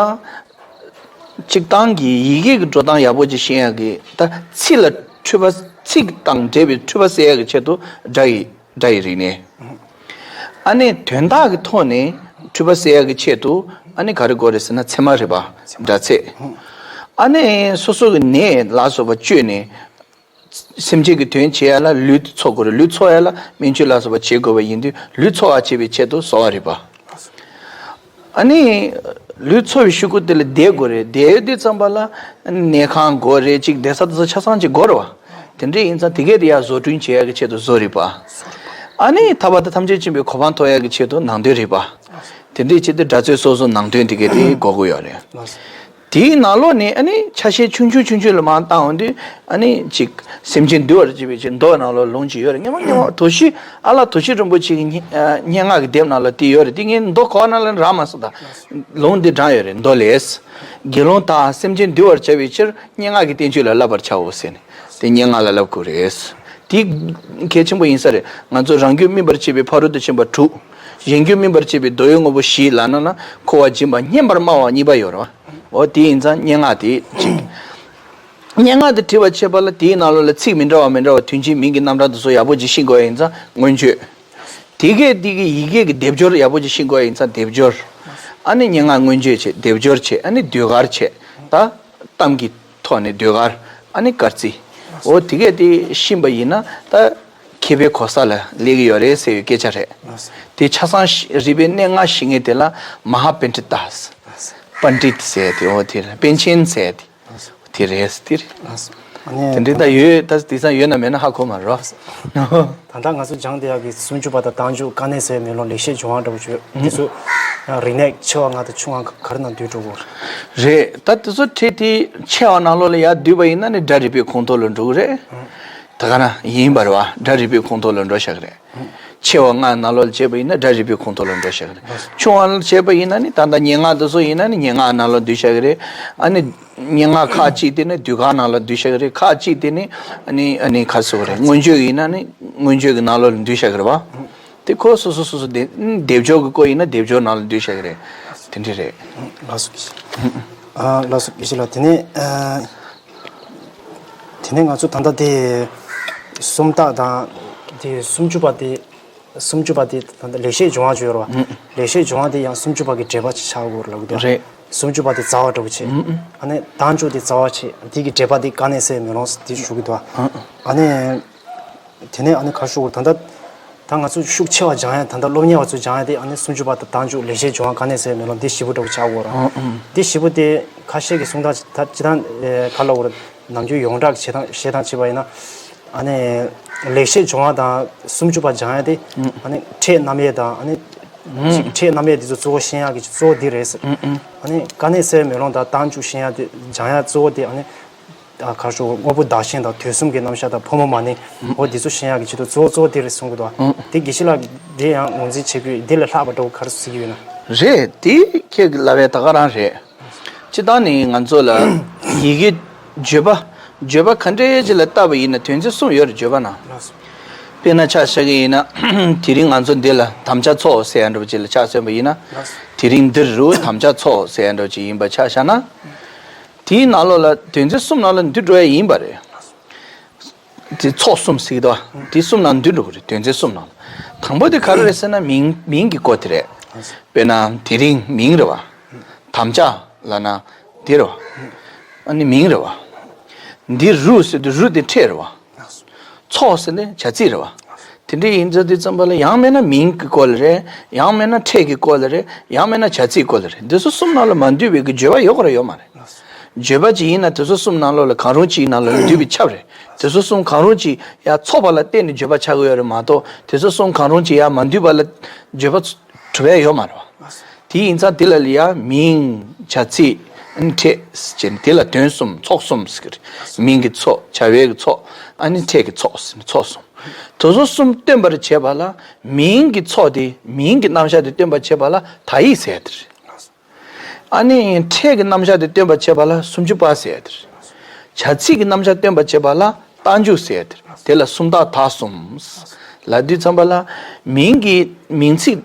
སྤྱིར་བཏང་གི་ཡི་གེ་གི་འགྲོ་སྟངས་ཡག་པོ་ཅིག་ཤེས་ཡག་གི། ད་ཚིག་ལ་འཁྲུལ་པ། ཚིག་དང་འབྲེལ་བའི་འཁྲུལ་པ་སེལ་ཡག་གི་ཆེད་དུ་སྒྲ་ཡི་སྒྲ་ཡི་རིག་གནས། ཨ་ནི་དོན་དག་གི་ཐོག་ནས་འཁྲུལ་པ་སེལ་ཡག་གི་ཆེད་དུ་ཨ་ནི་ག་རེ་དགོས་རེད་ཟེར་ན། ཚད་མ་རིག་པ། སྒྲ་ཚད། ཨ་ནི་སོ་སོ་གི་ནད་ལ་སོགས་པ་བཅོས་ནས་སེམས་ཅན་གྱི་དོན་བྱེད་ཡ་ལ་ལུས་འཚོ་དགོས་རེད། ལུས་འཚོ་ཡ་ལ་སྨན་བཅོས་ལ་སོགས་པ་བྱེད་དགོས་པ་ཡིན་དུས་ལུས་འཚོ་བ་བྱེད་པའི་ཆེད་དུ་གསོ་བ་རིག་པ། ཨ་ནི་ལུས་འཚོ་བའི་ཤོག་གུ་དེ་ལ་བསྡད་དགོས་རེད། བསྡད་ཡོད་དུས་ཙམ་པ་ལ་གནས་ཁང་དགོས་རེད། ཅིག་བསྡད་ས་དེ་ཚོ་ཆ་ཚང་ཅིག་དགོས་རེད་བ། དེ་འདྲ་ཡིན་ཙང་དེ་གས་དེ་ཡར་བཟོ་སྐྲུན་བྱེད་ཡག་གི་ཆེད་དུ་བཟོ་རིག་པ། ཨ་ནི་ཐར་པ་དང་ཐམས་ཅད་མཁྱེན་པའི་གོ་འཕང་ཐོབ་ཡག་གི་ཆེད་དུ་ནང་དོན་རིག་པ། དེ་འདྲའི་ཆེད་དུ་སྒྲ་ཚད་སོ་སོ་ནང་དོན་དེ་གས་དེ་དགོས་ཀྱི་ཡོད་རེད། དེའི་ནང་ལོགས་ནས་ཨ་ནི་ཆ་ཤས་ཆུང་ཆུང་ཆུང་ཆུང་ལ་མར་བཏང་འོང་དུས། ཨ་ནི་ཅིག་སེམས་ཅན་འདུལ་བར་བྱེད་པའི་ཆེད་མདོ་ནང་ལོགས་ལུང་ཅིག་ཡོད་རེད། སྔོན་མ་སྔོན་མ་དོ་ཤི། ཨ་ལགས་དོ་ཤི་རིན་པོ་ཆེ་གི་སྙན་སྙན་ངག་གི་དེབ་ནང་ལ་དེ་ཡོད་རེད། དེ་ངས་མདོ་གོ་བ་ནང་ལ་རག་མ་སོང་། ད་ལུང་འདི་དྲངས་ཡོད་རེད། མདོ་ལས། དགེ་སློང་དག་སེམས་ཅན་འདུལ་བར་བྱ་བའི་ཕྱིར། སྙན་ངག་གི་བསྟན་བཅོས་ལ་བསླབ་པར་བྱའོ་ཟེར་ནས། དེ་སྙན་ངག་ལ་ལབ་དགོས་རེད། དེ་གལ་ཆེན་པོ་ཡིན་ས་རེད། ང་ཚོ་རང་རྒྱུད་སྨིན་པར་བྱེད་པའི་ཕ་རོལ་ཏུ་ཕྱིན་པ་དྲུག་གཞན་རྒྱུད་སྨིན་པར་བྱེད་པའི་འདོད་ཡོན་དངོས་པོ་བཞི་ལབ་ན་ན་འཁོར་བ་འབྱིན་པ་སྙན་པར་སྨྲ་བ་གཉིས་པ་ཡོད་རེད་བ། འོ་དེ་ཡིན་ཙང་སྙན་ངག་དེ་གཅིག་སྙན་ངག་དེ་བྲིས་པ་བྱས་པ་ལ་དེའི་ནང་ལོགས་ལ་ཚིག་མི་འདྲ་བ་མི་འདྲ་བ་དོན་སྤྱིའི་མིང་གི་རྣམ་གྲངས་དེ་ཚོ་ཡག་པོ་ཅིག་ཤེས་དགོས་ཡ་ཡིན་ཙང་མངོན་བརྗོད། དེ་གས་དེ་གི་ཡི་གེ་གི་སྡེབ་སྦྱོར་ཡག་པོ་ཅིག་ཤེས་དགོས་ཡ་ཡིན་ཙང་སྡེབ་སྦྱོར། ཨ་ནི་སྙན་ངག་མངོན་བརྗོད་བྱེད། སྡེབ་སྦྱོར་བྱེད། ཨ་ནི་ཟློས་གར་བྱེད། ད་གཏམ་གྱི་ཐོག་ནས་ཟློས་གར། ཨ་ནི་སྐར་རྩིས། འོ་དེ་གས་དེ་ཤེས་པ་ཡིན་ན་ད་མཁས་པའི་གོ་ས་ལ་སླེབས་ཀྱི་ཡོད་རེད་ཟེར་བའི་སྐད་ཆ་རེད། དེ་ཆ་ཚང་ཤེས་རིག་པའི་གནས་ལྔ་ཤེས་མཁན་དེ་ལ་མ་ཧཱ་པཎྜི་ཏ། པཎྜི་ཏ་ཟེར་དེ། འོ་དེ་རེད། པཎ་ཆེན་ཟེར་དེ། དེ་རེད་དེ་རེད། ཨ་ནི་དེ་འདྲའི་ད་ཡོད། ད་དེང་སང་ཡོད་ན་མེད་ན་ཧ་གོ་མ་རེད། ད་ལྟ་ང་ཚོ་སྦྱངས་བསྡད་ཡག་གི་སུམ་ཅུ་པ་དང་རྟགས་འཇུག་དཀའ་གནད་གསལ་བའི་མེ་ལོང་ལེགས་བཤད་ལྗོན་དབང་འདྲ་པོ་བརྗོད་དེ་ཚོ་རིག་གནས་ཆེ་བ་ལྔ་དང་ཆུང་བ་ག་རེ་ནང་འདུས་འགྲོ་གི་རེད། ད་དེ་ཚོ་ཁྲིད་དེ་ཆེ་བ་ནང་ལོགས་ལ་ཡར་བསྡུས་པ་ཡིན་ན་ནི་སྒྲ་རིག་པའི་ཁོངས་གཏོགས་ལ་འགྲོ་གི་རེད། ད་ག་ན་ཡིན་པ་རེད་བ། སྒྲ་རིག་པའི་ཁོངས་གཏོགས་ལ་འགྲོ་བཞག་གི་རེད། ཆེ་བ་ལྔ་ནང་ལོགས་ལ་བྱས་པ་ཡིན་ན་སྒྲ་རིག་པའི་ཁོངས་གཏོགས་ལ་འགྲོ་བཞག་གི་རེད། ཆུང་བ་ལ་བྱས་པ་ཡིན་ན་ནི་ད་ལྟ་སྙན་ངག་དེ་ཚོ་ཡིན་ན་ནི་སྙན་ངག་ནང་ལ་འདུས་བཞག་གི་རེད། ཨ་ནི་སྙན་ངག་ཁག་ཅིག་དེ་ནི་ཟློས་གར་ནང་ལ་འདུས་བཞག་གི་རེད། ཁག་ཅིག་དེ་ནི་ཨ་ནི་ཨ་ནི་ག་རེ་ཟེར་དགོས་རེད། མངོན་བརྗོད་ཡིན་ན་ནི་མངོན་བརྗོད་ཀྱི་ནང་ལོགས་ལ་འདུས་བཞག་གི་རེད་བ། དེ་ཁོ་སོ་སོ་སོ་སོ་སྡེབ་སྡེབ་སྦྱོར་གྱི་སྐོར་ཡིན་ན་སྡེབ་སྦྱོར་ནང་ལ་འདུས་བཞག་གི་རེད། དེ་འདྲ་རེད། ལགས་སོ། ཨ་ལགས་སོ། དགེ་བཤེས་ལགས། དེ་ནས་ཨ། དེ་ནས་ང་ཚོ་ད་ལྟ་དེ་སུམ་རྟགས་དང་དེ་སུམ་ཅུ་པ་དེ་སུམ་ཅུ་པ་དེ་ད་ལྟ་ལེགས་བཤད་ལྗོན་དབང་བརྗོད་ཡོད་རེད་བ། ལེགས་བཤད་ལྗོན་དབང་དེ་ཡང་སུམ་ཅུ་པ་གི་འགྲེལ་པ་ཆགས་ཡོད་རེད་ལབ་ཀྱི་འདུག་རེད། སུམ་ཅུ་པ་དེ་རྩ་བ་འདྲ་པོ་བྱས། ཨ་ནི་རྟགས་འཇུག་དེ་རྩ་བ་བྱས། དེ་གི་འགྲེལ་པ་དེ་དཀའ་གནད་གསལ་བའི་མེ་ལོང་དེ་ཞུ་གི་འདུག་ཨ་ནི། དེ་ནས་ཨ་ནི་ག་རེ་ཞུ་དགོས། ད་ལྟ་ད་ང་ཚོ་ཤུགས་ཆེ་བ་སྦྱང་ཡ། ད་ལྟ་སློབ་གཉེར་བ་ཚོས་སྦྱང་ཡ་དེ་ཨ་ནི་སུམ་ཅུ་པ་དང་རྟགས་འཇུག་ལེགས་བཤད་ལྗོན་དབང་དཀའ་གནད་གསལ་བའི་མེ་ལོང་འདི་བཞི་པོ་འདྲ་པོ་ཆགས་ཡོད་རེད། འདི་བཞི་པོ་དེ་ཁ་ཤས་ཀྱི་གསུང་སྟངས་ད་སྤྱིར་བཏང་ག་ལབ་དགོས་རེད། ནམ་རྒྱུན་ཡོངས་གྲགས་ཀྱི་བྱེད་སྟངས་བྱེད་སྟངས་བྱས་པ་ཡིན་ན། ཨ་ནི་ལེགས་བཤད་ལྗོན་དབང་དང་སུམ་ཅུ་པ་སྦྱང་ཡ་དེ་ཨ་ནི་ཕྲད་རྣམ་དབྱེ་དང་ཨ་ནི་ཅིག་ཕྲད་རྣམ་དབྱེ་དེ་ཚོ་གཙོ་བོ་ཤེས་ཡ་གི་གཙོ་བོ་འདི་རེད་ཟེར། ཨ་ནི་དཀའ་གནད་གསལ་བའི་མེ་ལོང་དང་རྟགས་འཇུག་ཤེས་ཡ་དེ་སྦྱང་ཡ་གཙོ་བོ་དེ་ཨ་ནི། ཨ་ག་རེ་ཞུ། དངོས་པོ་བདག་གཞན་དང་དུས་གསུམ་གྱི་རྣམ་གཞག་དང་ཕོ་མོ་མ་ནིང་། འོ་འདི་ཚོ་ཤེས་ཡག་གི་ཆེད་དུ་གཙོ་བོ་གཙོ་བོ་དེ་རེད་གསུང་གི་འདུག་དེ་དགེ་བཤེས་ལགས་འདི་ཡང་ངོས་འཛིན་བྱེད་དགོས། འདི་ལས་ལྷག་པ་འདྲ་པོ་ག་རེ་ཟེར་གྱི་ཡོད་ན། རེད། དེ་ཁྱེད་ཀྱི་ལབ་པའི་ད་ག་རང་རེད། སྤྱིར་བཏང་ནི་ང་ཚོ་ལ་ཡི་གེ་བརྗོད་པ། བརྗོད་པ་ག་འདྲའི་ཅིག་ལ་བལྟས་པ་ཡིན་ན་དོན་ཚན་གསུམ་ཡོད་རེད། བརྗོད་པ་ནང་། དཔེར་ན་ཆ་བཞག་གི་ཡིན་ན་དེ་རིང་ང་ཚོ་འདི་ལ་དམ་བཅའ་ཚོགས་ཟེར་ཡ་འདྲ་པོ་ཅིག་ལ་ཕྱག་འཚལ་བ་ཡིན་ན། དེ་རིང་འདིར་རུ་དམ་བཅའ་ཚོགས་ཟེར་ཡ་འདྲ་པོ་ཅིག་ཡིན་པ་ཆ་བཞག་ན། དེའི་ནང་ལོགས་ལ་དོན་ཚན་གསུམ་ནང་ལ་འདུས་འགྲོ་ཡ་ཡིན་པ་རེད། དེ་ཚོགས་གསུམ་ཟེར་གྱི་འདུག་བ། དེ་གསུམ་ནང་འདུས་འགྲོ་གི་རེད། དོན་ཚན་གསུམ་ནང་ལ། དང་པོ་དེ་ག་རེ་རེད་ཟེར་ན་མིང་། མིང་གི་སྐོར་དེ་རེད། དཔེར་ན་དེ་རིང་མིང་རེད་བ། དམ་བཅའ་ལབ་ན་འདི་རེད་བ། ཨ་ནི་མིང་རེད་བ། འདི་རུ་ཟེར་དུས་རུ་དེ་ཕྲད་རེད་བ། ཚོགས་ཟེར་ནས་བྱ་ཚིག་རེད་བ། དེ་འདྲ་ཡིན་ཙང་དེ་ཙམ་པ་ལ་ཡང་མིན་ན་མིང་གི་སྐོར་ལ་རེད། ཡང་མིན་ན་ཕྲད་ཀྱི་སྐོར་ལ་རེད། ཡང་མིན་ན་བྱ་ཚིག་སྐོར་ལ་རེད། འདི་ཚོ་གསུམ་ནང་ལ་མ་འདུས་པའི་གི་བརྗོད་པ་ཡོད་དགོས་རེད་ཡོད་མ་རེད། བརྗོད་པ་ཅིག་ཡིན་ན་དེ་ཚོ་གསུམ་ནང་ལོགས་ལ་གང་རུང་ཅིག་ནང་ལོགས་ལ་འདུས་པས་ཁྱབ་རེད། དེ་ཚོ་གསུམ་གང་རུང་ཅིག་ཡར་ཚོགས་པ་ལ་བརྟེན་ནས་བརྗོད་པ་ཆགས་ཀྱི་ཡོད་རེད་མ་གཏོགས། དེ་ཚོ་གསུམ་གང་རུང་ཅིག་ཡར་མ་འདུས་པ་ལ་བརྗོད་པ་གྲུབ་ཡ་ཡོད་མ་རེད་བ། དེ་ཡིན་ཙང་དེ་ལ་ཡ་མིང་། བྱ་ཚིག། ཕྲད་ཟེར་ནས་དེ་ལ་དོན་གསུམ། ཚོགས་གསུམ་ཟེར་གི་རེད། མིང་གི་ཚོགས། བྱ་བའི་གི་ཚོགས། ཨ་ནི་ཕྲད་ཀྱི་ཚོགས་ཟེར་ནས་ཚོགས་གསུམ། དེ་ཚོ་གསུམ་སྟོན་པར་བྱེད་པ་ལ་མིང་གི་ཚོགས་དེ། མིང་གི་རྣམ་གཞག་དེ་སྟོན་པར་བྱེད་པ་ལ་དག་ཡིག་ཟེར་ཡ་དེ་རེད། ཨ་ནི་ཕྲད་ཀྱི་རྣམ་གཞག་དེ་སྟོན་པར་བྱེད་པ་ལ་སུམ་ཅུ་པ་ཟེར་ཡ་དེ་རེད། བྱ་ཚིག་གི་རྣམ་གཞག་སྟོན་པར་བྱེད་པ་ལ་རྟགས་འཇུག་ཟེར་ཡ་དེ་རེད། དེ་ལ་སུམ་རྟགས་དག་གསུམ་ལབ་དུས་ཙམ་པ་ལ་མིང་གི་མིང་ཚིག་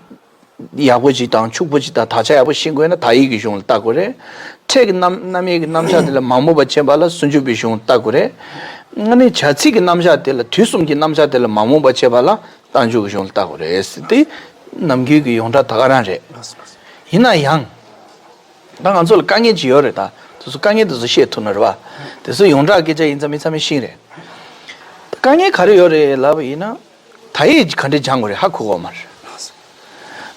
ཡག་པོ་ཅིག་དང་ཕྱུག་པོ་ཅིག་དང་དག་ཆ་ཡག་པོ་ཤེས་དགོས་ན་དག་ཡིག་གི་གཞུང་ལ་བལྟ་དགོས་རེད། ཕྲད་ཀྱི་རྣམ་རྣམ་དབྱེ་གི་རྣམ་གཞག་དེ་ལ་མ་རྨོངས་པར་བྱེད་པ་ལ་སུམ་ཅུ་པའི་གཞུང་ལ་བལྟ་དགོས་རེད། ཨ་ནི་བྱ་ཚིག་གི་རྣམ་གཞག་དེ་ལ། དུས་གསུམ་གྱི་རྣམ་གཞག་དེ་ལ་མ་རྨོངས་པར་བྱེད་པ་ལ་རྟགས་འཇུག་གི་གཞུང་ལ་བལྟ་དགོས་རེད་ཟེར་ཏེ། ནམ་རྒྱུན་གྱི་ཡོངས་གྲགས་ད་ག་རང་རེད། ཡིན་ན་ཡང་། ད་ང་ཚོ་ལ་དཀའ་ངལ་ཅིག་ཡོད་རེད། ད་དེ་ཚོ་དཀའ་ངལ་དེ་ཚོ་བཤད་ཐུབ་ན་རེད་བ། དེ་ཚོ་ཡོངས་གྲགས་སྐད་ཆ་ཡིན་ཙང་མི་ཚང་མས་ཤེས་རེད། དཀའ་ངལ་ག་རེ་ཡོད་རེད་ལབ་པ་ཡིན་ན། དག་ཡིག་ག་འདྲས་སྦྱང་དགོས་རེད་ཧ་གོ་གི་མ་རེད།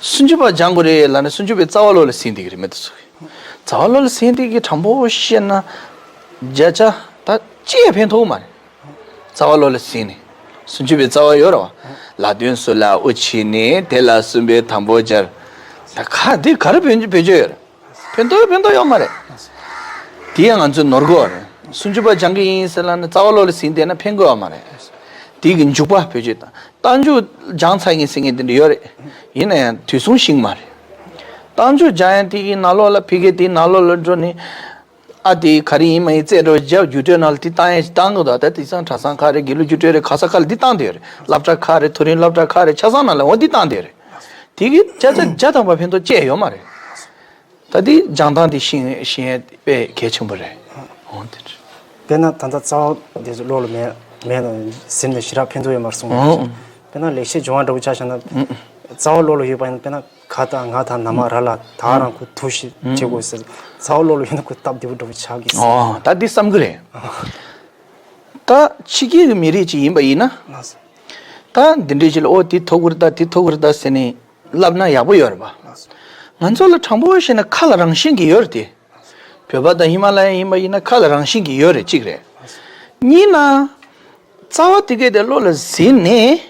སུམ་ཅུ་པ་སྦྱང་དགོས་རེད་ལབ་ན་སུམ་ཅུ་པའི་རྩ་བ་ལོགས་ལ་ཟིན་བསྡད་ཀྱི་རེད། མི་དེ་ཚོ་གིས་རྩ་བ་ལོགས་ལ་ཟིན་བསྡད་ཀྱི། དྲང་པོ་བཤད་ན་བརྒྱ་ཆ་ད་གཅིག་ཡང་ཕན་ཐོགས་མ་རེད། རྩ་བ་ལོགས་ལ་ཟིན་ནས། སུམ་ཅུ་པའི་རྩ་བ་ཡོད་རེད་བ། ལ་དོན་སུ་ལ་དབུ་ཕྱེ་ནས། དེ་ལ་གསུམ་པའི་དང་པོ་སྦྱར། ད་ག་འདི་ག་རེ་བེད་སྤྱོད་ཡོད་རེད། ཕན་ཐོགས་ཕན་ཐོགས་ཡོད་མ་རེད། དེ་ཡང་ང་ཚོས་ནོར་གི་ཡོད་རེད། སུམ་ཅུ་པ་སྦྱང་གི་ཡིན་ཟེར་ལབ་ན་རྩ་བ་ལོགས་ལ་ཟིན་བསྡད་ན་ཕན་གི་ཡོད་མ་རེད། དེ་གི་འཇུག་པ་བེད་སྤྱོད་དང་། རྟགས་འཇུག་སྦྱངས་ཚར་ཡིན་ཟེར་མཁན་དེ་འདྲ་ཡོད་རེད། ཡིན་ན་ཡང་དུས་མཚུངས་ཤིག་མ་རེད། རྟགས་འཇུག་སྦྱང་ཡ་དེ་གི་ནང་ལོགས་ལ། ཕ་གི་དེའི་ནང་ལོགས་ལ་འགྲོ་ནས། ཨ་དེ་ག་རེ་ཡིན་མ་ཡིན་རྩད་འགྲོ་རྒྱབ་རྒྱུགས་སྤྲོད་ནང་ལ་དེ་བཏང་ཡས་བཏང་གི་འདུག་ད་དེང་སང་གྲྭ་ཚང་ཁག་རེད། དགེ་ལུགས་རྒྱུགས་སྤྲོད་རེད། ག་ས་ག་ལ་དེ་བཏང་བསྡད་ཡོད་རེད། སློབ་གྲྭ་ཁག་རེད། མཐོ་རིམ་སློབ་གྲྭ་ཁག་རེད། ཆ་ཚང་ནང་ལ་འོ་དེ་བཏང་བསྡད་ཡོད་རེད། དེ་གི་བརྒྱ་ཆ་བརྒྱ་ཐམ་པ་ཕན་ཐོགས་ཅི་ཡང་ཡོད་མ་རེད། ད་དེ་སྦྱང་སྟངས་དེ་ཤེས་ཤེས་ཡས་དཔེ་གལ་ཆེན་པོ་རེད། འོ་དེ་རེད། དཔེར་ན་ད་ལྟ་རྩ་བ་འདི་ཚོ་བློ་ལ་མེད་མེད་ན་ཟིན་ནས་ཞེ་དྲག་ཕན་ཐོགས་ཡོད་མ་རེད་གསུངས། འོ། དཔེར་ན་ལེགས་བཤད་ལྗོན་དབང་འདྲ་བོ་ཆ་བཞག་ན། འོ། རྩ་བ་བློ་ལ་ཡོད་པ་ཡིན་ན། དཔེར་ན་ཁ་དང་ང་དང་ན་མ་ར་ལ་ད་རང་ཁུ་ཐུ་ཞིག་བྱེད་དགོས་ཟེར། རྩ་བ་བློ་ལ་ཡོད་ན་ཁུ་སྟབས་བདེ་པོ་འདྲ་བོ་ཆགས་ཀྱི། འོ་ད་འདི་བསམ་གི་རེད། ད་ཕྱི་རྒྱལ་གྱི་མི་རིགས་ཅིག་ཡིན་པ་ཡིན་ན། ལགས་སོ། ད་འདི་འདྲའི་ཅིག་ལ་ཨོ་དེ་ཐོབ་གི་རེད་ད་དེ་ཐོབ་གི་རེད་ད་ཟེར་ནས་ལབ་ན་ཡག་པོ་ཡོད་རེད་པ། ང་ཚོ་ལ་དྲང་པོ་བཤད་ན་ཁ་ལ་རང་བཞིན་གྱི་ཡོད་རེད་དེ། བོད་པ་དང་ཧི་མ་ལ་ཡ་ཡིན་པ་ཡིན་ན་ཁ་ལ་རང་བཞིན་གྱི་ཡོད་རེད་གཅིག་རེད། གཉིས་ན། རྩ་བ་དེ་གས་དེ་བློ་ལ་ཟིན་ནས།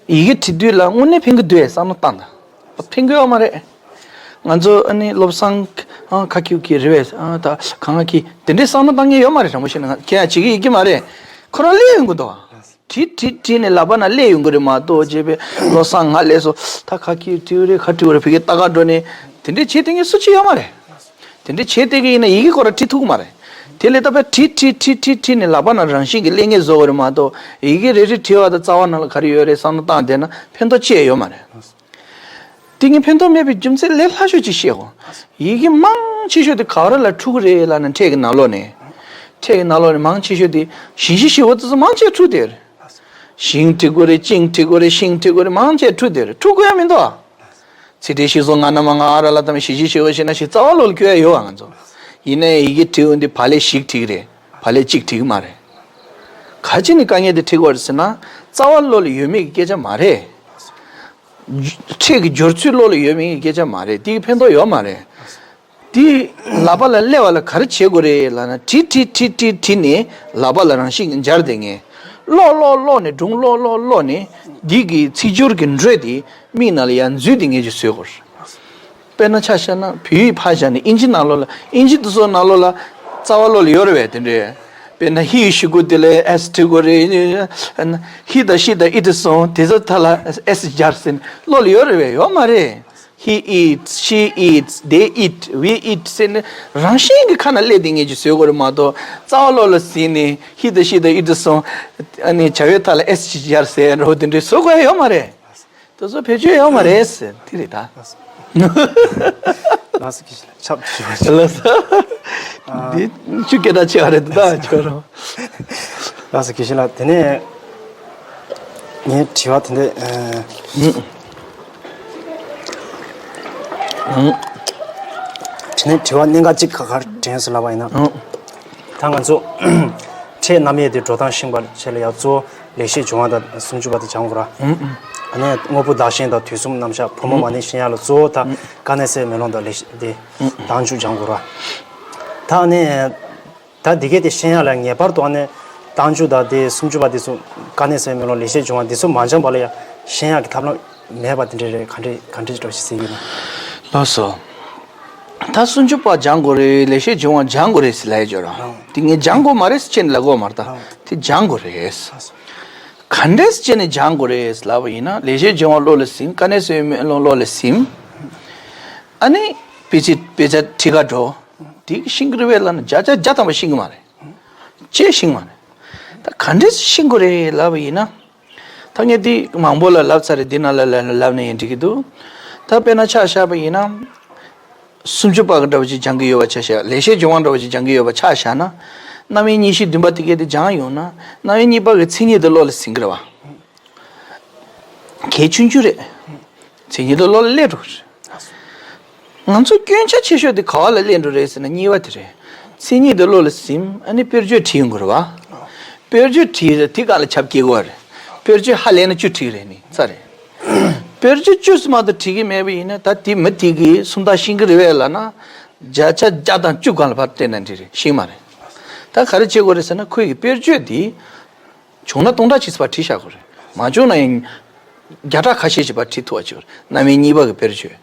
ཡི་གེ་བྲིས་དུས་ལ་དངོས་གནས་ཕན་གི་འདུག་ཨེ་བསམ་བློ་བཏང་ད། ཕན་གི་ཡོད་མ་རེད། ང་ཚོ་ཨ་ནི་བློ་བཟང་ཨ་ཁ་ཁྱུག་གི་རེད་པས་ཨ་ད་གང་གི་དེ་འདྲའི་བསམ་བློ་བཏང་མཁན་ཡོད་མ་རེད། དྲང་པོ་བཤད་ན་ང་ཁྱེད་ཡང་བྱེད་ཀྱི་ཡོད་ཀྱི་མ་རེད། ཁོ་རང་སླེབས་ཡོང་གི་འདུག་ཨ། བྲིས་བྲིས་བྲིས་ནས་ལག་པ་ན་སླེབས་ཡོང་གི་རེད་མ་གཏོགས་བྱས་པས་བློ་བཟང་ང་སླེབས་སོང་ད་ཁ་ཁྱུག་བྲིས་རེད་ཁ་བྲིས་རེད་བོད་སྐད་ལྟ་ག་འགྲོ་ནས་དེ་འདྲའི་བྱེད་དེ་ངས་སུ་གཅིག་ཡོད་མ་རེད། དེ་འདྲའི་བྱེད་དེ་གི་ཡིན་ན་ཡི་གེ་སྐོར་བྲིས་ཐུབ་ཀྱི་མ་རེད། དེ་ལས་ད་བར་བྲིས་བྲིས་བྲིས་བྲིས་བྲིས་ནས་ལག་པ་ན་རང་བཞིན་གྱི་ལེན་མཁན་བཟོ་བ་རེད་མ་གཏོགས་ཡི་གེ་རེ་རེ་བྲིས་པ་དང་རྩ་བ་ནང་ལ་ག་རེ་ཡོད་རེད་བསམ་བློ་བཏང་བསྡད་ན་ཕན་ཐོགས་ཅི་ཡང་ཡོད་མ་རེད། དེ་ངས་ཕན་ཐོགས་མེད་པའི་རྒྱུ་མཚན་ལས་སླ་ཤོས་ཅིག་བཤད་གོ། ཡི་གེ་མང་ཆེ་ཤོས་དེ་ག་རེ་ལ་འཁྲུག་གི་རེད་ལབ་ན་ཕྲད་ཀྱི་ནང་ལོགས་ནས། ཕྲད་ཀྱི་ནང་ལོགས་ནས་མང་ཆེ་ཤོས་དེ་ཞིང་ཞི་ཞི་བ་དེ་ཚོ་མང་ཆེ་འཁྲུག་བསྡད་རེད། ཞིང་བྲི་དགོས་རེད་ཅིང་བྲི་དགོས་རེད་ཤིང་བྲི་དགོས་རེད་མང་ཆེ་འཁྲུག་བསྡད་རེད་འཁྲུག་དགོས་ཡ་མི་འདུག་ཨ། ཚིག་ཕྲད་ཤིག་སོང་ང་ན་མ་ང་ཨ་ར་ལ་དམ་ཞི་ཞི་ཞི་བ་ཞིག་ན་ཞིག་རྩ་བ་ལོ་ལ་སྐྱོ་ཡ་ཡོད་ཨ་ང་ཚོ། ཡིན་ནའི་ཡི་གེ་བྲིས་འོང་དུས་བག་ལེབ་ཞིག་བྲིས་ཀྱི་རེད་བག་ལེབ་གཅིག་བྲིས་ཀྱི་མ་རེད། ག་ཅི་ནས་དཀའ་ངལ་དེ་འཕྲད་ཀྱི་ཡོད་རེད་ཟེར་ན། རྩ་བ་བློ་ལ་ཡོད་མེད་ཀྱི་སྐད་ཆ་མ་རེད། ཕྲད་ཀྱི་སྦྱོར་ཚུལ་བློ་ལ་ཡོད་མེད་ཀྱི་སྐད་ཆ་མ་རེད་དེ་གི་ཕན་ཐོགས་ཡོད་མ་རེད། དེ་ལག་པ་ལ་སླེབས་པ་ལ་ག་རེ་བྱེད་དགོས་རེད་ལབ་ན་བྲིས་བྲིས་བྲིས་བྲིས་བྲིས་ནས་ལག་པ་ལ་རང་བཞིན་གྱིས་འབྱར་བསྡད་མཁན། ཀློག་ཀློག་ཀློག་ནས་སྒྲུང་ཀློག་ཀློག་ཀློག་ནས་འདི་གི་ཚིག་སྦྱོར་གྱི་འགྲོས་དེ་མིག་ནང་ལ་ཡར་འཛུལ་བསྡད་མཁན་ཅིག་བཟོས་དགོས་རེད། དཔེར་ན་ཆ་བཞག་ན་བོད་ཡིག་ཕར་བཞག་ནས་དབྱིན་ཇི་ནང་ལོགས་ལ་དབྱིན་ཇི་དེ་ཚོ་ནང་ལོགས་ལ་རྩ་བ་བློ་ལ་ཡོད་རེད་པས་དེ་འདྲས། དཔེར་ན་ཧི་ཞུ་དགོས་དེ་ལ་ཨེས་བྲི་དགོས་རེད། ཧི་དང་ཤི་དང་ཨི་དེ་སོང་དེ་ཚོ་མཐའ་ལ་ཨེས་སྦྱར་ཟེར་ནས་བློ་ལ་ཡོད་རེད་པས་ཡོད་མ་རེད། He eats, she eats, they eat, we eat ཟེར་ནས་རང་བཞིན་གྱི་ཁ་ན་སླེབས་བསྡད་མཁན་ཅིག་བཟོས་དགོས་རེད་མ་གཏོགས་རྩ་བ་བློ་ལ་ཟིན་ནས་ཧི་དང་ཤི་དང་ཨི་དེ་སོང་ཨ་ནི་བྱ་བའི་མཐའ་ལ་ཨེས་ཅིག་སྦྱར་ཟེར་འདྲ་བོ་དེ་འདྲས་བཟོ་དགོས་ཡ་ཡོད་མ་རེད། དེ་ཚོ་བེད་སྤྱོད་ཡོད་མ་རེད་ཟེར་དེ་རེད་ད། ལགས་སོ་དགེ་བཤེས་ལགས་ཆབ་ཆུ་ལགས་སོ། འདི་ཆུ་སྐད་གྲགས་ཆེ་བ་རེད་ད་ཁྱོད་རང་། ལགས་སོ་དགེ་བཤེས་ལགས་དེ་ནས་ངའི་དྲི་བ་དེ་འདྲ། དྲི་ནས་དྲི་བ་གནད་འགག་གཅིག་ཁ་ཁར་དྲན་སོང་ལབ་པ་ཡིན་ན། ད་ང་ཚོ་ཕྲད་རྣམ་དབྱེ་དེ་འགྲོ་སྟངས་ཤེས་པར་བྱས་ལ་ཡ་གཙོ་བོ་ལེགས་བཤད་ལྗོན་དབང་དང་སུམ་ཅུ་པ་དེ་སྦྱང་དགོས་ར། ཨ་ནི་དངོས་པོ་བདག་གཞན་དང་དུས་གསུམ་རྣམ་གཞག་ཕོ་མོ་མ་ནིང་ཤེས་ཡ་ལ་གཙོ་བོ་ད་དཀའ་གནད་གསལ་བའི་མེ་ལོང་དང་ལེགས་བཤད་དེ་རྟགས་འཇུག་སྦྱང་དགོས་ར། ད་ཨ་ནི་ད་འདི་གས་དེ་ཤེས་ཡ་ལ་ངེས་པར་དུ་ཨ་ནི་རྟགས་འཇུག་དང་དེ་སུམ་ཅུ་པ་དེ་ཚོ་དཀའ་གནད་གསལ་བའི་མེ་ལོང་ལེགས་བཤད་ལྗོན་དབང་དེ་ཚོ་མ་སྦྱངས་པ་ལ་ཡ་ཤེས་ཡ་གི་ཐབས་ལམ་མེད་པ་དེ་འདྲ་རེད། ག་འདྲ་ག་འདྲ་འདྲ་ཞིག་ཟེར་གྱི་ན། ལགས་སོ། ད་སུམ་ཅུ་པ་སྦྱང་དགོས་རེད། ལེགས་བཤད་ལྗོན་དབང་སྦྱང་དགོས་རེད་ཟེར་ལབ་ཡ་ཅོ་རང་། དེ་ངས་སྦྱང་དགོས་མ་རེད་ཟེར་ཁྱེད་ནས་ལབ་དགོས་མ་རེད་ད། དེ་སྦྱང་དགོས་རེད། ག་འདྲས་ཟེར་ཁྱེད་ནས་སྦྱང་དགོས་རེད་ཟེར་ལབ་པ་ཡིན་ན་ལེགས་བཤད་ལྗོན་དབང་བློ་ལ་ཟིན། དཀའ་གནད་གསལ་བའི་མེ་ལོང་བློ་ལ་ཟིན། ཨ་ནི་དཔེ་ཆ་དཔེ་ཆ་ཁྲིད་ག་འགྲོ། དེ་ཤེས་ཀྱི་རེད་པས་ལབ་ན་བརྒྱ་ཆ་བརྒྱ་ཐམ་པ་ཤེས་ཀྱི་མ་རེད། ཅེས་ཤེས་ཀྱི་མ་རེད། ད་ག་འདྲས་ཤེས་དགོས་རེད་ལབ་པ་ཡིན་ན། ད་ངས་འདི་མང་པོ་ལ་ལབ་ཚར་རེད། འདི་ནང་ལ་ལ་ལབ་ན་ཡང་འགྲིག་གི་འདུག་ད་དཔེར་ན་ཆ་བཞག་པ་ཡིན་ན། སུམ་ཅུ་པ་གི་འདྲ་བོ་ཅིག་སྦྱང་གི་ཡོད་པ་ཆ་བཞག་ལེགས་བཤད་ལྗོན་དབང་འདྲ་བོ་ཅིག་སྦྱང་གི་ཡོད་པ་ཆ་བཞག་ན། རྣམ་དབྱེ་གཉིས་བཞི་བདུན་པ་དེ་གས་དེ་སྦྱངས་ཡོང་ན་རྣམ་དབྱེ་གཉིས་པ་གི་མཚན་ཉིད་དེ་བློ་ལ་ཟིན་གི་རེད་བ། གལ་ཆུང་ཆུང་རེད། མཚན་ཉིད་དེ་བློ་ལ་སླེབས་འགྲོ་གི་རེད། ང་ཚོ་སྐྱོན་ཆ་ཆེ་ཤོས་དེ་ག་བ་ལ་སླེབས་འགྲོ་རེད་ཟེར་ན་གཉིས་པ་དེ་རེད། མཚན་ཉིད་དེ་བློ་ལ་ཟིན་ཨ་ནི་དཔེར་བརྗོད་བྲིས་ཡོང་གི་རེད་བ། དཔེར་བརྗོད་བྲིས་རེད་དེ་ག་ལ་ཆབ་སྐྱེལ་དགོས་རེད། དཔེར་བརྗོད་ཧ་ལས་ན་བཅུ་བྲིས་རེད་ནི་ཚ་རེད། དཔེར་བརྗོད་བཅུ་ཙམ་མ་གཏོགས་བྲིས་གི་མེད་པ་ཡིན་ན་ད་དེ་མི་དེ་གི་སུམ་རྟགས་ཤེས་གི་རེད་པས་ལབ་ན། བརྒྱ་ཆ་བརྒྱ་དང་བཅུ་གང་ལ་ཕར་བལྟས་ན་འགྲིག་རེད་ཤེས་མ་རེད། ད་ག་རེ་བྱེད་དགོས་རེད་ཟེར་ན་ཁོ་ཡི་དཔེར་བརྗོད་དེ། བྱུང་ན་སྟོང་ཕྲག་གཅིག་ཙམ་ཕར་བྲིས་བཞག་དགོས་རེད། མ་བྱུང་ན་ཡང་བརྒྱ་ཕྲག་ཁ་ཤས་ཤིག་ཕར་བྲིས་ཐུབ་པ་བྱེད་དགོས་རེད། རྣམ་དབྱེ་གཉིས་པ་གི་དཔེར་བརྗོད།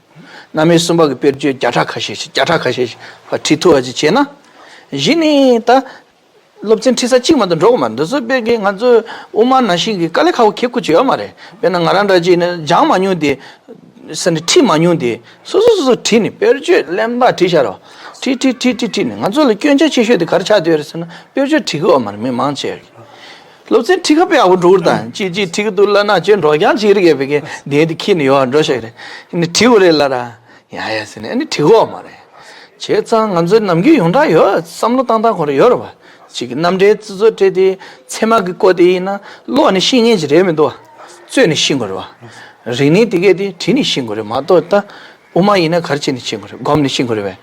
རྣམ་དབྱེ་གསུམ་པ་གི་དཔེར་བརྗོད་བརྒྱ་ཕྲག་ཁ་ཤས་ཤིག་བརྒྱ་ཕྲག་ཁ་ཤས་ཤིག་ཕར་བྲིས་ཐུབ་པ་ཅིག་བྱས་ན། གཞི་ནས་ད། སློབ་ཚན་ཁྲིད་ས་གཅིག་མ་གཏོགས་འགྲོ་གི་མ་རེད། འདི་ཚོ་དཔེ་གི་ང་ཚོའི་དབུ་མ་ནང་བཞིན་གྱི་དཀའ་ལས་ཁག་པོ་གེ་ཁུ་ཅིག་ཡོད་མ་རེད། དཔེར་ན་ང་རང་འདྲ་ཅིག་ནི་སྦྱངས་མ་མྱོང་དེ། ཟེར་ནས་ཁྲིད་མ་མྱོང་དེ། སོ་སོ་སོ་སོ་ཁྲིད་ནས་དཔེར་བརྗོད་གླེན་པ་ཁྲིད་བཞག་རོགས། ཁྲིད་ཁྲིད་ཁྲིད་ཁྲིད་ཁྲིད་ནས། ང་ཚོ་ལ་སྐྱོན་ཆ་ཆེ་ཤོས་དེ་ག་རེ་ཆགས་བསྡད་ཡོད་རེད་ཟེར་ན། དཔེར་བརྗོད་ཁྲིད་ཀྱི་ཡོད་མ་རེད། མི་མང་ཆེ་བས། སློབ་ཚན་ཁྲིད་ཁ་དཔེ་ཡག་པོ་འགྲོ་གི་རེད། ད་ཅིག་ཅིག་ཁྲིད་ཀྱི་འདུག་ལབ་ན་ཁྱོད་འགྲོ་རྐྱང་བྱེད་ཀྱི་རེད། བས་ཀྱི་དེ་དེ་ཁྱེར་ནས་ཡོད་འགྲོ་ཤག་རེད། ཨ་ནི་ཁྲིད་དགོས་རེད་ལབ་ར། ཡ་ཡ་ཟེར་ནས། ཨ་ནི་ཁྲིད་ཀྱི་ཡོད་མ་རེད། བྱས་ཙང་ང་ཚོའི་ནམ་རྒྱུན་ཡོངས་གྲགས་ཡོད། བསམ་བློ་བཏང་སྟངས་ཁོ་རང་ཡོད་རེད་བ། ཅིག་གི་རྣམ་འགྲེལ་རྩིས་ཚོགས་སྤྲད་དེ་ཚད་མ་གི་སྐོར་དེ་ཡིན་ན་ཀློག་ནས་ཤེས་མཁན་ཅིག་རེད་མི་འདུག་བ། རྩོད་ནས་ཤེས་དགོས་རེད་བ། རིག་གནས་དེ་གས་དེ་བྲིས་ནས་ཤེས་དགོས་རེད་མ་གཏོགས། ད་དབུ་མ་ཡིན་ན་ག་རེ་བྱས་ནས་ཤེས་དགོས་རེད། སྒོམ་ནས་ཤེས་དགོས་རེད་བས།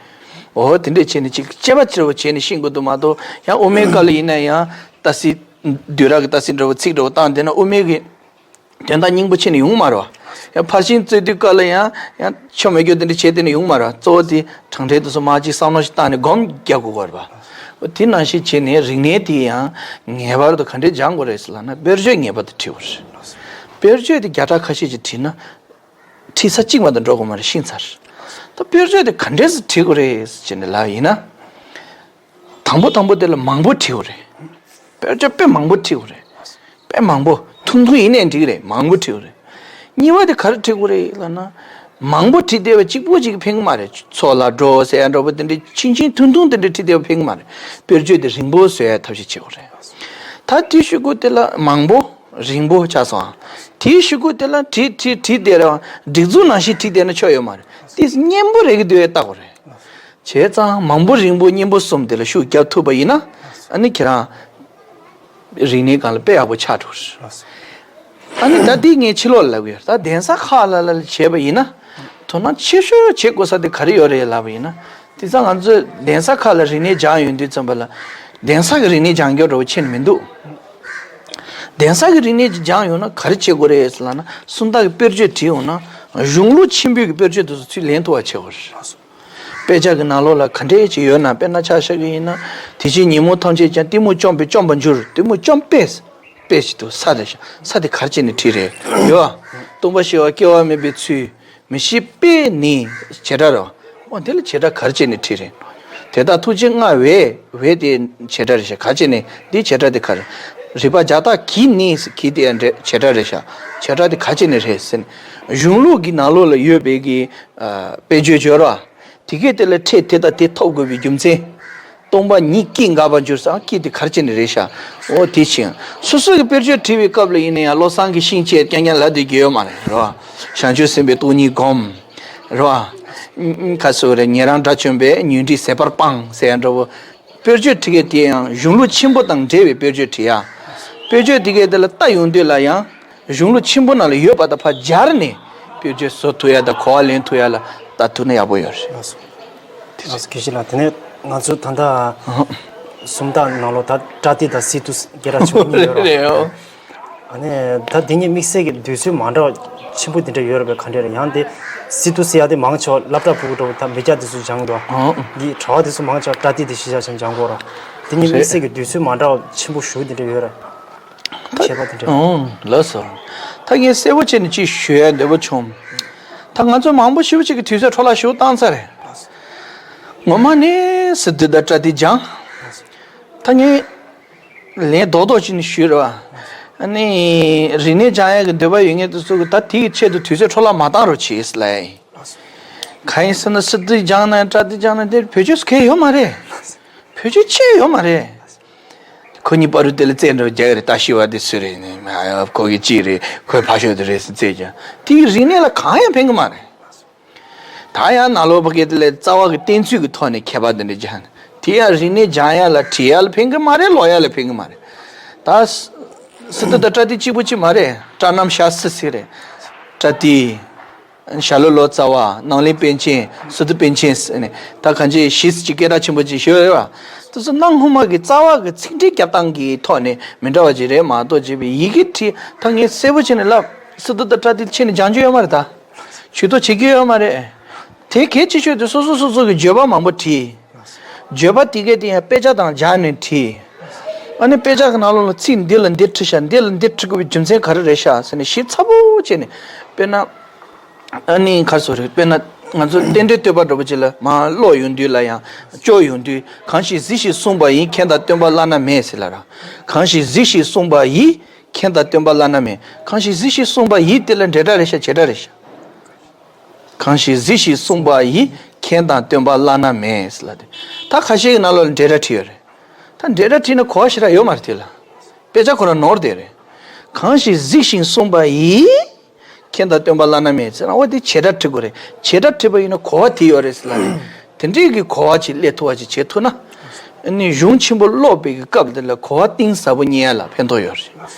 འོ་དེ་འདྲས་བྱས་ནས་ཅིག་དཔྱད་པ་ཅིག་བྱས་ནས་ཤེས་དགོས་འདུག་མ་གཏོགས། ཡང་དབུ་མའི་སྐབས་ལ་ཡིན་ན་ཡང་ཏ་སི། བསྡུས་གྲྭ་གི་ཏ་སི་འདྲ་བོ་ཚིག་འདྲ་བོ་བཏང་བསྡད་ན་དབུ་མའི་གི་དོན་དག་སྙིང་པོ་ཕྱིན་ནས་ཡོང་མ་རེད་བ། ཡང་ཕར་ཕྱིན་རྩོད་དུས་སྐབས་ལ་ཡང་ཡང་ཆོ་མེད་རྒྱུ་དེ་འདྲ་བྱས་བསྡད་ནས་ཡོང་མ་རེད་བ། གཙོ་བོ་དེ་དྲང་ཕྲན་དེ་ཚོ་མར་ཅིག་བསམ་བློ་ཞིག་བཏང་ནས་སྒོམ་རྒྱག་དགོས་ཀྱི་རེད་བ། དེ་ནང་བཞིན་བྱས་ནས་རིག་གནས་དེ་ཡང་ངེས་པར་དུ་ག་འདྲས་སྦྱང་དགོས་རེད་ཟེར་ལབ་ན། དཔེར་བརྗོད་ངེས་པར་དུ་བྲིས་དགོས་རེད། དཔེར་བརྗོད་དེ་བརྒྱ་ཕྲག་ཁ་ཤས་ཅིག་བྲིས་ན། ཁྲིད་ས་གཅིག་མ་གཏོགས་འགྲོ་དགོས་མ་རེད། ཤེས་ཚར། ད་དཔེར་བརྗོད་དེ་ག་འདྲས་སེ་བྲིས་དགོས་རེད་ཟེར་ནས་ལབ་ཡིན་ན། དང་པོ་དང་པོ་དེ་ལ་མང་པོ་བྲིས་དགོས་རེད། དཔེར་བརྗོད་དཔེ་མང་པོ་བྲིས་དགོས་རེད། དཔེ་མང་པོ། ཐུང་ཐུང་ཡིན་ནའི་འགྲིག་རེད། མང་པོ་བྲིས་དགོས་རེད། གཉིས་པ་དེ་ག་རེ་བྲིས་དགོས་རེད་ལབ་ན། མང་པོ་བྲིས་བསྡད་པ་གཅིག་པོ་གཅིག་ཕན་གྱི་མ་རེད། ཚོགས་ལ་འགྲོ་ཟེར་ཡ་འདྲ་པོ་དེ་འདྲ་ཆུང་ཆུང་ཐུང་ཐུང་དེ་འདྲ་བྲིས་བསྡད་པ་ཕན་གྱི་མ་རེད། དཔེར་བརྗོད་དེ་རིང་པོ་བཟོ་ཡ་ཐབས་ཤེས་བྱེད་དགོས་རེད། ད་དེའི་གཞུག་གུ་དེ་ལ་མང་པོ་རིང་པོ་ཆགས་སོང་ཨ། དེའི་གཞུག་གུ་དེ་ལ་བྲིས་བྲིས་བྲིས་བསྡད་རེད་བ། སྒྲིག་འཛུགས་ནང་བཞིན་བྲིས་བསྡད་ན་ཆོ་ཡོད་མ་རེད། དེ་སྙན་པོ་རེད་གི་འདུག་ཡ་ལྟ་དགོས་རེད། བྱས་ཙང་མང་པོ་རིང་པོ་སྙན་པོ་གསུམ་དེ་ལ་ཤུགས་རྒྱབ་ཐུབ་པ་ཡིན་ན། ཨ་ནི་ཁྱེད་རང་རིག་གནས་སྒང་ལ་དཔེ་ཡག་པོ་ཆགས་འགྲོ་གི་རེད། ཨ་ནི་ད་འདི་ངས་ཕྱི་ལོགས་ལ་ལབ་ཀྱི་ཡོད། ད་གདན་ས་ཁག་ལ་ལ་བྱས་པ་ཡིན་ན། དོ་སྣང་ཆེ་ཤོས་བྱེད་དགོས་ས་དེ་ག་རེ་ཡོད་རེད་ལབ་པ་ཡིན་ན། དེང་སང་ང་ཚོས་གདན་ས་ཁག་ལ་རིག་གནས་སྦྱངས་ཡོང་དུས་ཙམ་པ་ལ། གདན་ས་གི་རིག་གནས་སྦྱང་རྒྱུ་འདྲ་བོ་ཕྱིན་མི་འདུག་གདན་ས་གི་རིག་གནས་ཅིག་སྦྱངས་ཡོང་ན་ག་རེ་བྱེད་དགོས་རེད་ཟེར་ལབ་ན། སུམ་རྟགས་ཀྱི་དཔེར་བརྗོད་བྲིས་ཡོང་ན། གཞུང་ལུགས་ཆེན་པོའི་གི་དཔེར་བརྗོད་དེ་ཚོ་ཚུར་ལེན་ཐུབ་པ་བྱེད་དགོས་རེད། དཔེ་ཆ་གི་ནང་ལོགས་ལ་ག་འདྲས་ཅིག་ཡོད་ན། དཔེར་ན་ཆ་བཞག་གི་ཡིན་ན། དེ་བཞིན་ཉོན་མོངས་ཐམས་ཅད་ཀྱང་། གཏི་མུག་བཅོམ་པས་བཅོམ་པར་འགྱུར། གཏི་མུག་བཅོམ་པས། པས་ཞིག་འདུག་ས་རེད་ཤག་ས་དེ་ག་རེ་བྱས་ནས་བྲིས་རེད། ཡོད་ཨ། སྟོང་པ་ཞི་བ་སྐྱེ་བ་མེད་པའི་ཚུལ། མི་ཤེས་པས་ནི་བྱེད་སྒྲ་རེད་བ། འོ་དེ་ལ་བྱེད་སྒྲ་ག་རེ་བྱས་ནས་བྲིས་རེད། དེ་དག་ཐུགས་རྗེ་མངའ་བས། བས་དེ་བྱེད་སྒྲ་རེད་ཤག་ག་རེ་བྱས་ནས་འདི་བྱེད་སྒྲ་དེ་ག་རེ། རིག་པ་བརྒྱ་རྟགས་ཀྱིས་ནི། གིས་དེ་ཡང་བྱེད་སྒྲ་རེད་ཤག་བྱེད་སྒྲ་དེ་ག་རེ་བྱས་ནས་རེད་ཟེར་ནས། གཞུང་ལུགས་ཀྱི་ནང་ལོགས་ལ་ཡོད་པའི་གི། ཨ། དཔེར་བརྗོད་སྦྱོར་བ། དེ་གས་དེ་ལ་ཕྲད་དེ་དང་དེ་ཐོབ་དགོས་པའི་རྒྱུ་མཚན། སྟོང་པ་ཉིད་ཀྱིས་འགག་པར་འགྱུར་ཟེར། ཀྱིས་དེ་ག་རེ་བྱས་ནས་རེད་ཤག་འོ་དེ་ཕྱིན། སོ་སོ་གི་དཔེར་བརྗོད་བྲིས་པའི་སྐབས་ལ་ཡིན་ན་ཡང་བློ་བཟང་གིས་ཤིང་བཅད་རྐྱང་རྐྱང་ལབ་བསྡད་རྒྱུ་ཡོད་མ་རེད། རེད་བ། བྱང་ཆུབ་སེམས་དཔའི་སྟོང་ཉིད་བསྒོམ། རེད་བ། ཁ་སོ་རེ་ཉན་རང་དགྲ་བཅོམ་པས་ཉོན་སྒྲིབ་ཟད་པར་སྤངས་ཟེར་ཡ་འདྲ་བོ། དཔེར་བརྗོད་བྲིས་མཁན་དེ་ཡང་གཞུང་ལུགས་ཆེན་པོ་དང་འབྲེལ་བའི་དཔེར་བརྗོད་བྲིས་ཡ། དཔེར་བརྗོད་དེ་གས་དེ་ལ་ལྟ་ཡོང་དུས་ལ་ཡང་། གཞུང་ལུགས་ཆེན་པོ་ནང་ལ་ཡོད་པ་དང་ཕར་སྦྱར་ནས་དཔེར་བརྗོད་བཟོ་ཐུབ་ཡ་དང་གོ་བ་ལེན་ཐུབ་ཡ་ལ་ལྟ་ཐུབ་ན་ཡག་པོ་ཡོད་རེད། ལགས་སོ། ལགས་སོ། དགེ་བཤེས་ལགས། དེ་ནས་ང་ཚོ་ད་ལྟ་སུམ་རྟགས་ནང་ལོགས་ད་པྲ་ཏི་དང་སི་ཏུ་སྒེར་ར་ཆེན་པོ་གཉིས་ཡོད་རེད། རེད་ཨོ། ཨ་ནི་ད་དེ་གཉིས་དམིགས་བསལ་གྱི་འདོད་ཚུལ་མ་འདྲ་བ་ཆེན་པོ་དེ་འདྲ་ཡོད་རེད་པས། ག་འདྲ་རེད། ཡང་དེ་སི་ཏུ་ཟེར་ཡ་དེ་མང་ཆེ་བ་སློབ་གྲྭ་ཕྲུ་གུ་འདྲ་བོ་ད་མི་སྐྱ་དེ་ཚོས་སྦྱང་འདུག་ཨོ། འདི་གྲྭ་བ་དེ་ཚོ་མང་ཆེ་བ་པྲ་ཏི་དེ་གཞི་བཞག་བྱས་སྦྱང་གི་ཡོད་རེད། དེ་གཉིས་དམིགས་བསལ་གྱི་འདོད་ཚུལ་མ་འདྲ་བ་ཆེན་པོ་ཞེ་པོ་དེ་འདྲ་ཡོད་རེད། ཁྱད་པར་དེ་འདྲ། ཨོ། ལགས་སོ། ད་ངས་གསལ་པོ་བྱས་ནས་ཅིག་ཞུ་ཡ་འདོད་པ་བྱུང་། ད་ང་ཚོ་མང་པོ་ཞེ་པོ་ཅིག་གིས་དུས་ཚོད་འཕྲོ་བརླག་ཞེ་པོ་བཏང་ཚར་རེད། ངོ་མ་ནས་སི་ཏུ་དང་པྲ་ཏི་སྦྱངས། ད་ངས་ལན་རྡོག་རྡོག་ཅིག་ནས་ཞུས་རེད་བ། ཨ་ནི་རིག་གནས་སྦྱང་ཡག་གི་འདོད་པ་ཡོད་མཁན་དེ་ཚོ་གིས་ད་དེ་གི་ཆེད་དུ་དུས་ཚོད་འཕྲོ་བརླག་མ་བཏང་རོགས་བྱེད་ཟེར་ལབ་ཡ་ཡིན། གང་ཡིན་ཟེར་ན་སི་ཏུ་སྦྱངས་ན་པྲ་ཏི་སྦྱངས་ན་དེ་བེད་སྤྱོད་གང་ཡང་ཡོད་མ་རེད། བེད་སྤྱོད་ཅི་ཡང་ཡོད་མ་རེད། ཁོ་གཉིས་བར་དུ་དེ་ལ་རྩེད་འགྲོ་རྒྱག་གི་རེད། ལྟ་ཞིབ་པ་དེ་སུ་རེད་ནས། ཁོ་གི་ཅི་རེད། ཁོའི་ཕ་ཤོད་དེ་རེད་ཟེར་རྩེད་ཀྱང་དེའི་རིག་གནས་ལ་གང་ཡང་ཕན་གི་མ་རེད། ད་ཡང་ནང་ལོགས་ཕ་གི་དེ་ལ་རྩ་བ་གི་གཏན་ཚིགས་ཀྱི་ཐོག་ནས་ཁྱད་པར་དེ་འདྲ་སྦྱར་ནས། དེ་ཡང་རིག་གནས་སྦྱང་ཡ་ལ་བྲིས་ཡ་ལ་ཕན་གི་མ་རེད། ཀློག་ཡ་ལ་ཕན་གི་མ་རེད། ད་སི་ཏུ་དང་པྲ་ཏི་གཅིག་པུ་གཅིག་མ་རེད། པྲ་རྣམ་གཞག་སི་ཟེར་རེད། པྲ་ཏི། ཞྭ་ལུ་ལོ་ཙཱ་བ། ནང་ལེགས་པཎ་ཆེན། སི་ཏུ་པཎ་ཆེན་ཟེར་ནས། ད་གང་ཅི་ཞིག་ཅིག་སྐད་གྲགས་ཆེན་པོ་ཅིག་ཞུ་ཡོད་རེད་བ། དེ་ཚོ་གནའ་སྔོན་མ་གི་རྩ་བ་གི་ཚིག་འགྲེལ་རྒྱབ་སྟངས་ཀྱི་ཐོག་ནས་མི་འདྲ་བ་ཅིག་རེད་མ་གཏོགས། བྱས་པའི་ཡི་གེ་བྲིས། ད་ངས་གསལ་པོ་བྱས་ནས་ལབ། སི་ཏུ་དང་པྲ་ཏི་ཕྱིན་ནས་སྦྱང་རྒྱུ་ཡོད་མ་རེད། ད་ཇུས་གཏོགས་བྱེད་རྒྱུ་ཡོད་མ་རེད། དེ་གལ་ཆེ་ཤོས་དེ་སོ་སོ་སོ་སོ་གི་བརྗོད་པ་མང་པོ་བྲིས། བརྗོད་པ་དེ་གས་དེ་ཡང་དཔེ་ཆ་དང་སྦྱར་ནས་བྲིས། ཨ་ནི་དཔེ་ཆ་གི་ནང་ལོགས་ལ་ཚིག་འདི་ལ་འདི་བྲིས་ཤག་འདི་ལ་འདི་བྲིས་དགོས་པའི་རྒྱུ་མཚན་ག་རེ་རེད་ཤག་ཟེར་ནས་ཞིབ་ཚགས་པོ་བྱས་ནས། དཔེར་ན། ཨ་ནི་ག་རེ་ཟེར་རེད། དཔེར་ན་ང་ཚོ་རྟེན་འབྲེལ་བསྟོད་པ་འདྲ་པོ་ཅིག་ལ་མར་ཀློག་ཡོང་དུས་ལ་ཡང་སྐྱོར་ཡོང་དུས། གང་ཞིག་གཟིགས་ཤིང་གསུངས་པ་ཡིས། མཁྱེན་དང་སྟོན་པ་བླ་ན་མེད་ཟེར་ལབ་ར། གང་ཞིག་གཟིགས་ཤིང་གསུངས་པ་ཡིས། མཁྱེན་དང་སྟོན་པ་བླ་ན་མེད། གང་ཞིག་གཟིགས་ཤིང་གསུངས་པ་ཡིས་དེ་ལ་འབྲེལ་སྒྲ་རེད་ཤག་བྱེད་སྒྲ་རེད་ཤག་གང་ཞིག་གཟིགས་ཤིང་གསུངས་པ་ཡིས། མཁྱེན་དང་སྟོན་པ་བླ་ན་མེད་ཟེར་ལབ་དེ། ད་ཁ་ཤས་ཀྱི་ནང་ལོགས་ལ་འབྲེལ་སྒྲ་བྲིས་ཡོད་རེད། ད་འབྲེལ་སྒྲ་བྲིས་ན་གོ་བ་ཞེ་དྲག་ཡོད་མ་རེད་དེ་ལ། དཔེ་ཆ་ཁོ་རང་ནོར་བསྡད་རེད། གང་ཞིག་གཟིགས་ཤིང་གསུངས་པ་ཡིས། མཁྱེན་དང་སྟོན་པ་བླ་ན་མེད་ཟེར་ན། འོ་དེ་བྱེད་སྒྲ་བྲི་དགོས་རེད། བྱེད་སྒྲ་བྲིས་པ་ཡིན་ན་གོ་བ་དེ་ཡོད་རེད་ཟེར་ལབ་རེད། དེ་འདྲའི་གི་གོ་བ་ཅིག་སླེབས་ཐུབ་པ་ཅིག་བྱེད་ཐུབ་ན། ཨ་ནི་གཞུང་ཆེན་པོ་ཀློག་པའི་གི་སྐབས་དེ་ལ་གོ་བ་གཏིང་ཟབ་པོ་རྙེད་ཡ་ལ་ཕན་ཐོགས་ཡོད་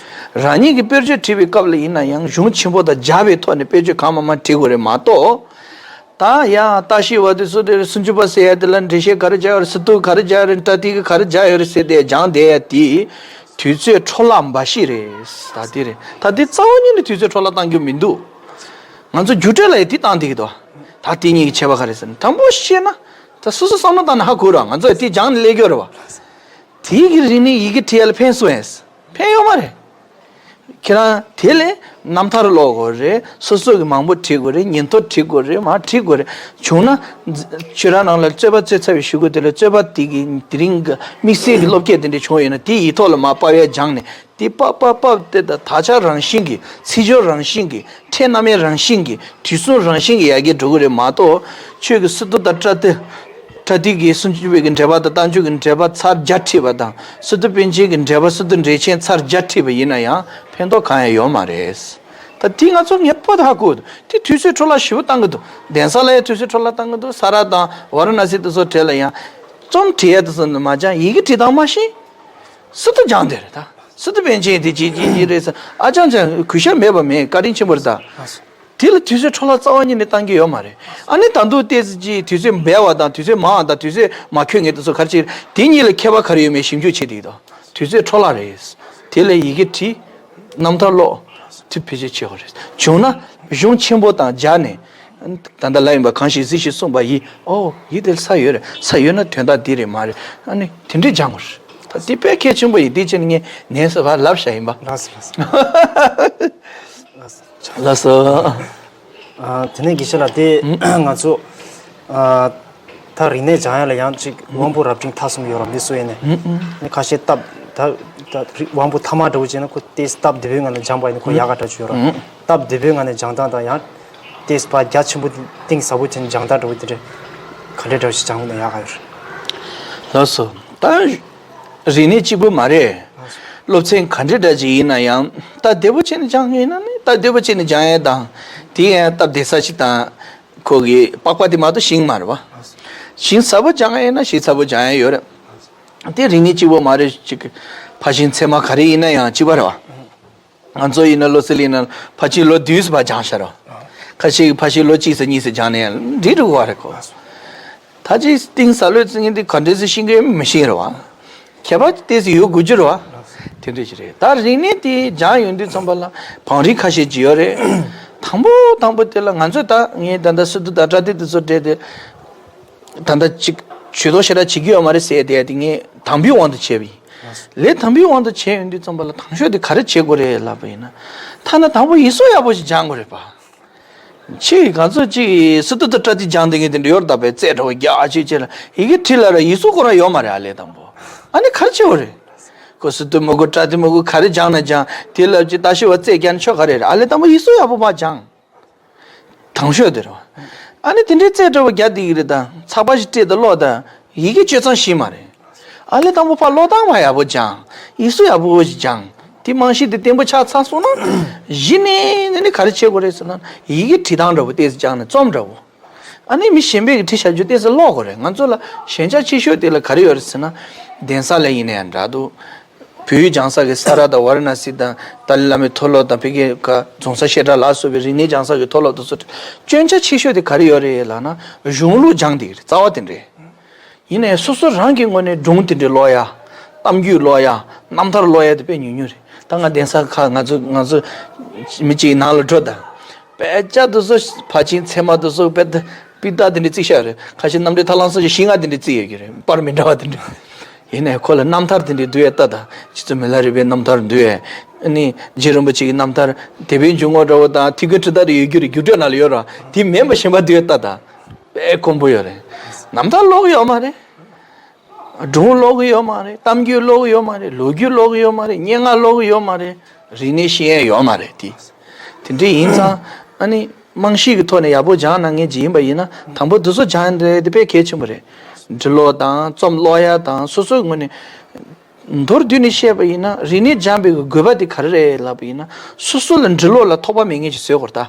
རེད། རང་ཉིད་ཀྱི་དཔེར་བརྗོད་བྲིས་པའི་སྐབས་ལ་ཡིན་ན་ཡང་གཞུང་ཆེན་པོ་དང་སྦྱར་བའི་ཐོག་ནས་དཔེར་བརྗོད་གང་མང་མང་བྲིས་དགོས་རེད་མ་གཏོགས། ད་ཡང་ལྟ་ཞིབ་པ་དེ་ཚོ་དེ་སུམ་ཅུ་པ་ཟེར་ཡ་དེ་ལ་འགྲེལ་བཤད་ག་རེ་སྦྱར་ཡོད་རེད། སི་ཏུ་ག་རེ་སྦྱར་ཡོད་རེད། པྲ་ཏི་ག་ག་རེ་སྦྱར་ཡོད་རེད་ཟེར་ཏེ་སྦྱངས་བསྡད་ཡ་དེ་དུས་ཚོད་འཕྲོ་བརླག་འབའ་ཞིག་རེད། ད་དེ་རེད། ད་དེ་རྩ་བ་ཉིད་ནས་དུས་ཚོད་འཕྲོ་བརླག་བཏང་རྒྱུ་མི་འདུག་ང་ཚོ་རྒྱུགས་སྤྲོད་ལ་ཡང་དེ་བཏང་བསྡད་ཀྱི་འདུག་ད་དེ་གཉིས་ཀྱི་ཁྱད་པར་ག་རེ་ཟེར་ན། དང་པོ་བཤད་ན། ད་སོ་སོ་བསམ་བློ་བཏང་ན་ཧ་གོ་ར། ང་ཚོ་དེ་སྦྱངས་ནས་སླེབས་ཀྱི་ཡོད་རེད་བ། དེའི་གི་རིག་གནས་ཡི་གེ་བྲིས་ཡ་ལ་ཕན་སོང་ངས། ཕན་ཡོད་མ་རེད། ཁྱེད་རང་དེ་ལས་རྣམ་ཐར་ཀློག་དགོས་རེད། སོ་སོ་གི་མང་པོ་བྲིས་དགོས་རེད། ཉིན་ཐོ་བྲིས་དགོས་རེད། མར་བྲིས་དགོས་རེད། བྱུང་ན་ཁྱོད་རང་རང་ལ་རྩོད་པ་རྩོད་ཚར་བའི་གཞུག་གུ་དེ་ལ་རྩོད་པ་དེ་གི་དེ་རིང་གི་དམིགས་བསལ་གྱི་བློ་སྐྱེད་དེ་འདྲ་བྱུང་ཡོད་ན། དེ་ཡིག་ཐོག་ལ་མར་ཕབ་ཡ་སྦྱངས་ནས། དེ་ཕབ་ཕབ་ཕབ་དེ་དང་དག་ཆ་རང་བཞིན་གྱིས། ཚིག་སྦྱོར་རང་བཞིན་གྱིས། ཕྲད་རྣམ་དབྱེ་རང་བཞིན་གྱིས། དུས་གསུམ་རང་བཞིན་གྱིས་ཡར་རྒྱས་འགྲོ་གི་རེད་མ་གཏོགས། ཁྱོད་ཀྱི་སི་ཏུ་དང་པྲ་ཏི། པྲ་ཏི་གི་སུམ་ཅུ་པའི་གི་འགྲེལ་པ་དང་རྟགས་འཇུག་གི་འགྲེལ་པ་ཚར་བརྒྱ་བྲིས་པ་དང་། སི་ཏུ་པཎ་ཆེན་གྱི་འགྲེལ་པ། སི་ཏུ་འགྲེལ་ཆེན་ཚར་བརྒྱ་བྲིས་པ་ཡིན་ན་ཡང་ཕན་ཐོགས་གང་ཡང་ཡོད་མ་རེད། ད་དེ་ང་ཚོ་ངེས་པར་དུ་ཧ་གོ་འདུག་དེ་དུས་ཚོད་འཕྲོ་བརླག་ཞེ་པོ་བཏང་གི་འདུག་གདན་ས་ལ་ཡང་དུས་ཚོད་འཕྲོ་བརླག་བཏང་གི་འདུག་ས་ར་དང་ཝཱ་ར་ཎ་སི་དེ་ཚོ་གྲས་ལ་ཡང་རྩོམ་བྲིས་ཡ་དེ་ཚོ་མ་སྦྱངས། ཡི་གེ་བྲིས་སྟངས་མ་ཤེས། སི་ཏུ་སྦྱངས་བསྡད་རེད། ད་སི་ཏུ་པཎ་ཆེན་དེ་ཅི་ཅི་ཅི་རེད་ཟེར། ཨ་ཅང་ཅང་གུས་ཞབས་མེད་པ་མེད། བཀའ་དྲིན་ཆེན་པོ་རེད་ད། དེ་ལ་དུས་ཚོད་འཕྲོ་བརླག་རྩ་བ་ཉིད་ནས་བཏང་གི་ཡོད་མ་རེད། ཨ་ནི་ད་དུང་ཏོག་ཙམ་ཅིག་དུས་ཚོད་འབེལ་བ་དང་། དུས་ཚོད་མང་བ་དང་། དུས་ཚོད་མ་འཁྱོལ་མཁན་དེ་ཚོ་ག་རེ་བྱེད། དེ་གཉིས་ལ་ཁྱད་པར་ག་རེ་ཡོད་མེད་ཞིབ་འཇུག་བྱེད་དེ་ཡིན་དོ། དུས་ཚོད་འཕྲོ་བརླག་རེད། དེ་ལས་ཡི་གེ་བྲིས། རྣམ་ཐར་ཀློག་དེ་བེད་སྤྱོད་བྱེད་དགོས་རེད། བྱུང་ན་གཞུང་ཆེན་པོ་དང་སྦྱར་ནས། ད་ལྟ་ལབ་ཡིན་པ། གང་ཞིག་གཟིགས་ཤིང་གསུངས་པ་ཡིས། ཨོ་ཡིས་དེ་ལ་ས་ཡོད་རེད། ས་ཡོད་ན་དོན་དག་འདི་རེད་མ་རེད། ཨ་ནི་དེ་འདྲས་སྦྱང་དགོས་རེད། ད་དེ་དཔེ་གལ་ཆེན་པོ་ཡིན། དེ་ཕྱིན་ངས་ནན་སོ་བ་ལབ་བཞག་ཡིན་པ། ལགས་སོ་ལགས་སོ། ལགས་སོ། ཨ། དེ་ནས་དགེ་བཤེས་ལགས། དེ་ང་ཚོ། ཨ། ད་རིག་གནས་སྦྱང་ཡ་ལ་ཡང་ཅིག་དབང་པོ་རབ་འབྲིང་ཐ་གསུམ་ཡོད་ར། མི་སུ་ཡིན་ནས་ནི་ཁ་ཤས་སྟབས། ད་ད་རིག་དབང་པོ་ཐ་མ་འདྲ་བོ་བྱས་ན་ཁོ་ཏོག་ཙམ་སྟབས་བདེ་པོའི་ངང་ནས་སྦྱངས་པ་ཡིན་ན་ཁོ་ཡག་ག་འདྲ་ཅིག་ཡོད་ར། སྟབས་བདེ་པོའི་ངང་ནས་སྦྱང་སྟངས་དང་། ཡང་ཏོག་ཙམ་ཕར་རྒྱ་ཆེན་པོ་གཏིང་ཟབ་པོ་བྱས་ནས་སྦྱང་སྟངས་འདྲ་བོ་དེ་འདྲ་ག་འདྲ་འདྲ་བོ་ཞིག་སྦྱངས་ན་ཡག་ག་ཡོད་རེད། ལགས་སོ། ད། རིག་གནས་གཅིག་པུ་མ་རེད། སློབ་ཚན་ག་འདྲ་འདྲ་ཅིག་ཡིན་ན་ཡང་། སྟབས་བདེ་པོ་བྱས་ནས་སྦྱང་མཁན་ཡིན་ན་ནི། སྟབས་བདེ་པོ་བྱས་ནས་སྦྱང་ཡ་དང་། དེ་ཡང་སྟབས་བདེ་ས་ཞིག་དང་། ཁོ་གི་པགས་པ་དེ་མ་གཏོགས་ཞིམ་མ་རེད་བ། ཞིམ་ཟབ་པོ་སྦྱང་ཡ་ཡིན་ན་ཞིམ་ཟབ་པོ་སྦྱང་ཡ་ཡོད་རེད། དེ་རིག་གནས་གཅིག་པུ་མ་རེད། ཅིག་ཕར་ཕྱིན་ཚད་མ་ག་རེ་ཡིན་ན་ཡང་གཅིག་པ་རེད་བ། ང་ཚོ་ཡིན་ན་བློ་གསལ་ཡིན་ན་ཕར་ཕྱིན་ལོ་བདུན་ཙམ་ཕར་སྦྱངས་ཤག་རོ། ཁ་ཤས་ཀྱིས་ཕར་ཕྱིན་ལོ་གཅིག་ཙམ་གཉིས་ཙམ་སྦྱངས་ནས་འགྲིག་འགྲོ་གི་རེད་ཁོ། ད་ཅིག་གཏིང་ཟབ་ལོས་བརྩི་མཁན་དེ་ག་འདྲ་སེ་ཤེས་ཀྱི་ཡོད་མི་ཤེས་རེད་བ། ཁྱད་པར་ཏོག་ཙམ་ཡོད་དགོས་ཀྱི་རེད་བ། དེ་འདྲ་ཞིག་རེད། ད་རིག་གནས་དེ་སྦྱངས་ཡོང་དུས་ཙམ་པ་ལ་བང་རིམ་ཁ་ཤས་ཅིག་ཡོད་རེད། དང་པོ་དང་པོ་དེ་ལ་ང་ཚོས། ད་ངས་ད་ལྟ་སི་ཏུ་དང་པྲ་ཏི་དེ་ཚོ་བྲིས་ཏེ། ད་ལྟ་ཅིག་ཇུས་གཏོགས་ཞེ་དྲག་བྱེད་ཀྱི་ཡོད་མ་རེད་ཟེར་བསྡད་དེ། ངས་དམ་པའི་དབང་དུ་བྱས་པ་ཡིན། ལས་དམ་པའི་དབང་དུ་བྱས་ཡོང་དུས་ཙམ་པ་ལ་དང་ཤོས་དེ་ག་རེ་བྱེད་དགོས་རེད་ལབ་པ་ཡིན་ན། ཐ་ན་དང་པོ་ཡིག་གཟུགས་ཡག་པོ་ཞིག་སྦྱང་དགོས་རེད་པ། ཁྱེད་ང་ཚོ་ཅིག་སི་ཏུ་དང་པྲ་ཏི་སྦྱངས་བསྡད་མཁན་དེ་འདྲ་ཡོད་རེད། ད་དཔེ་རྩེ་འདྲ་བོ་རྒྱག་ཅིག་བྱས་ལ་ཡི་གེ་བྲིས་ལབ་ར། ཡིག་གཟུགས་ཁོ་རང་ཡོད་མ་རེད། ཨ་ལས་དང་པོ། ཨ་ནི་ག་རེ་བྱེད་དགོས་རེད། ཁོ་སི་ཏུ་མི་དགོས། པྲ་ཏི་མི་དགོས། ག་རེ་སྦྱངས་ན་སྦྱངས། དེ་ལབ་ཅིག་ལྟ་ཞིབ་པ་རྩེ་རྒྱག་ན་ཆོག་ག་རེ་རེད། ཨ་ལས་དང་པོ་ཡིག་གཟུགས་ཡག་པོ་མར་སྦྱངས། དང་ཤོས་དེ་རེད་བ། ཨ་ནི་དེ་འདྲའི་རྩེ་འདྲ་བོ་རྒྱག་བསྡད་ཀྱི་རེད། ད་ཚགས་པར་ཞིག་སྤྲད་དང་ཀློག་དང་། ཡི་གེ་སྤྱོད་སྟངས་ཤེས་མ་རེད། ཨ་ལས་དང་པོ་ཕར་ཀློག་སྟངས་མར་ཡག་པོ་སྦྱངས། ཡིག་གཟུགས་ཡག་པོ་ཞིག་སྦྱངས། དེ་རྨང་གཞི་དེ་བརྟན་པོ་ཆགས་ཚར་སོང་ན། གཞི་ནས་ནི་ག་རེ་བྱེད་དགོས་རེད་ཟེར་ན། ཡི་གེ་བྲིས་སྟངས་འདྲ་བོ་ཏོག་ཙམ་སྦྱངས་ནས། རྩོམ་འདྲ་བོ། ཨ་ནི་མི་གཞན་པས་ཀྱིས་བྲིས་བཞག་རྒྱུ་ཏོག་ཙམ་ཀློག་དགོས་རེད། ང་ཚོ་ལ་ཞན་ཆ་ཆེ་ཤོས་དེ་ལ་ག་རེ་ཡོད་རེད་ཟེར་ན། གདན་ས་ལ་ཡིན་ན་ཡང་འདྲ་འདུག་བོད་ཡིག་སྦྱང་ས་གི་ས་ར་དང་ཝཱ་ར་ཎ་སི་དང་ཏཱ་ལའི་བླ་མའི་མཐོ་སློབ་དང་། ཕ་གི་ག་རྫོང་སར་བཤད་གྲྭ་ལ་སོགས་པའི་རིག་གནས་སྦྱང་ས་གི་མཐོ་སློབ་དེ་ཚོ། སྐྱོན་ཆ་ཆེ་ཤོས་དེ་ག་རེ་ཡོད་རེད་ལབ་ན། གཞུང་ལུགས་སྦྱངས་བསྡད་ཀྱི་རེད། རྩ་བ་དེ་འདྲ་རེད། ཡིན་ནའི་སོ་སོ་རང་གི་ངོས་ནས་སྒྲུང་དེ་འདྲ་ཀློག་ཡ། གཏམ་རྒྱུད་ཀློག་ཡ། རྣམ་ཐར་ཀློག་ཡ་དེ་དཔེ་ཉུང་ཉུང་རེད། ད་ང་གདན་ས་ཁག་ང་ཚོ་ང་ཚོ་མི་གཅིག་ནང་ལ་འགྲོ་དང་། དཔེ་ཆ་དེ་ཚོ་ཕར་ཕྱིན་ཚད་མ་དེ་ཚོ་དཔེ་ད་པི་ཏ་དེ་འདྲ་བརྩིགས་བཞག་རེད། ཁ་ཤས་རྣམ་འགྲེལ་ཐར་ལམ་སོགས་ཀྱི་ཤིང་ང་དེ་འདྲ་བརྩིགས་ཡོད་ཀྱི་རེད། པར་མི་འདྲ་བ་དེ་འདྲ། ཡིན་ནའི་ཁོ་ལ་རྣམ་ཐར་དེ་འདྲ་བསྡུ་ཡས་ལྟ་དང་། རྗེ་བཙུན་མི་ལ་རས་པའི་རྣམ་ཐར་བསྡུ་ཡས། ཨ་ནི་རྗེ་རིན་པོ་ཆེ་གི་རྣམ་ཐར། དེ་བའི་འཇུག་ངོགས་འདྲ་བོ་དང་ཐེག་པའི་འཕྲུལ་དར་ཡོད་རྒྱུ་རེད། རྒྱུགས་སྤྲོད་ནང་ལ་ཡོད་ར། དེ་མིན་པ་གཞན་པ་བསྡུ་ཡས་ལྟ་དང་། དཔེ་དཀོན་པོ་ཡོད་རེད། རྣམ་ཐར་ཀློག་གི་ཡོད་མ་རེད། སྒྲུང་ཀློག་གི་ཡོད་མ་རེད། གཏམ་རྒྱུད་ཀློག་གི་ཡོད་མ་རེད། ལོ་རྒྱུས་ཀློག་གི་ཡོད་མ་རེད། སྙན་ངག་ཀློག་གི་ཡོད་མ་རེད། རིག་གནས་ཤེས་ཡས་ཡོད་མ་རེད་དེ། དེ་འདྲ་ཡིན་ཙང་ཨ་ནི། རྨང་གཞི་གི་ཐོག་ནས་ཡག་པོ་སྦྱང་གནང་མཁན་ཅིག་ཡིན་པ་ཡིན་ན། དང་པོ་དེ་ཚོ་སྦྱང་ཡ་དེ་དཔེ་གལ་ཆེན་པོ་རེད། འབྲི་ཀློག་དང་རྩོམ་ཀློག་ཡ་དང་སོ་སོའི་ངོས་ནས། མདོར་བསྡུས་ནས་བཤད་པ་ཡིན་ན། རིག་གནས་སྦྱང་པའི་དགོས་པ་དེ་ག་རེ་རེད་ལབ་པ་ཡིན་ན། སོ་སོ་ལ་འབྲི་ཀློག་ལ་ཐོགས་པ་མེད་མཁན་ཅིག་བཟོ་དགོས་རེད་ད།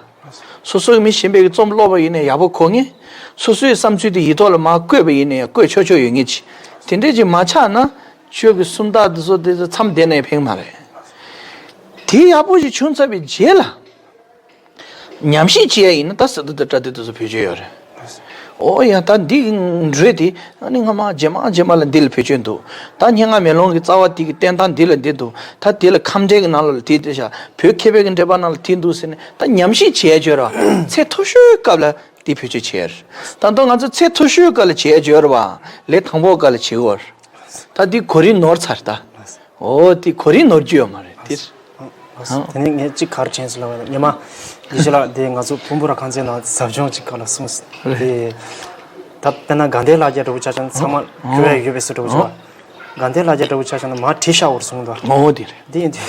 སོ་སོའི་མི་གཞན་པའི་རྩོམ་ཀློག་པ་ཡིན་ན་ཡག་པོ་གོ་མཁན། སོ་སོའི་བསམ་ཚུལ་དེ་ཡིག་ཐོག་ལ་མར་བཀོད་པ་ཡིན་ན་ཡང་བཀོད་ཆོག་ཆོག་ཡོད་མཁན་ཅིག་དེ་འདྲས་ཅིག་མ་ཆགས་ན། ཆོས་ཀྱི་སུམ་རྟགས་འདི་ཚོ་དེ་ཚོ་མཚམས་བསྡད་ནས་ཕན་གྱི་མ་རེད། དེ་ཡག་པོ་ཞིག་བྱུང་ཚར་བའི་རྗེས་ལ། ཉམས་ཞིབ་བྱེད་ཡ་ཡིན་ན་ད་ཟེར་དུ་དེ་སྒྲ་དེ་དེ་ཚོ་བེད་སྤྱོད་ཡོད་རེད། ཨོ་ཡ། ད་འདི་འགྲོས་དེ་ཨ་ནི་སྔ་མ་རྗེས་མ་རྗེས་མ་ལ་འདི་ལ་བེད་སྤྱོད་འདུག་ད་སྙན་ངག་མེ་ལོང་གི་རྩ་བ་དེ་གི་བསྟན་སྟངས་འདི་ལ་འདི་འདུག་ད་དེ་ལ་ཁམས་འདྲེན་གྱི་ནང་ལ་དེ་དེ་བཞག་བོད་མཁས་པའི་གི་འགྲེལ་པ་ནང་ལ་དེ་འདུག་ཟེར་ནས། ད་ཉམས་ཞིབ་བྱེད་ཡ་བྱོས་ར། ཚད་མཐོ་ཤོས་སྐབས་ལ་དེ་བེད་སྤྱོད་བྱེད་ཡ་རེད། ད་དུང་ང་ཚོ་ཚད་མཐོ་ཤོས་སྐབས་ལ་བྱེད་ཡ་བྱོས་ར་བ། ལས་དང་པོ་སྐབས་ལ་བྱེད་དགོས་ར། ད་འདི་གོ་རིམ་ནོར་ཚར་ད། ཨོ་དེ་གོ་རིམ་ནོར་རྒྱུ་ཡོད་མ་རེད་དེ། ཨ། དེ་ནས་ངས་གཅིག་ག་རེ་དྲན་སོང་ལབ་པ་ཡིན་ན། སྔོན་མ་དགེ་བཤེས་ལགས་དེ་ང་ཚོ་ཕུན་པོ་ར་ཁང་ཚན་ནང་ཟབ་སྦྱོང་གཅིག་སྐབས་ལ་གསུངས་སོང་། རེད། དེ་ད་དཔེར་ན་དགའ་ལྡན་ལྷ་རྒྱལ་འདྲ་བོ་ཆ་བཞག་ན་ཚང་མ་ཨོ་གྱོད་ཡ་ཡོད་པའི་བཟོ་འདྲ་བོ་ཆགས། ཨོ་དགའ་ལྡན་ལྷ་རྒྱལ་འདྲ་བོ་ཆ་བཞག་ན་མར་བྲིས་བཞག་དགོས་རེད་གསུངས་འདུག་ཨོ་དེ་རེད། དེ་ཡིན་དུས་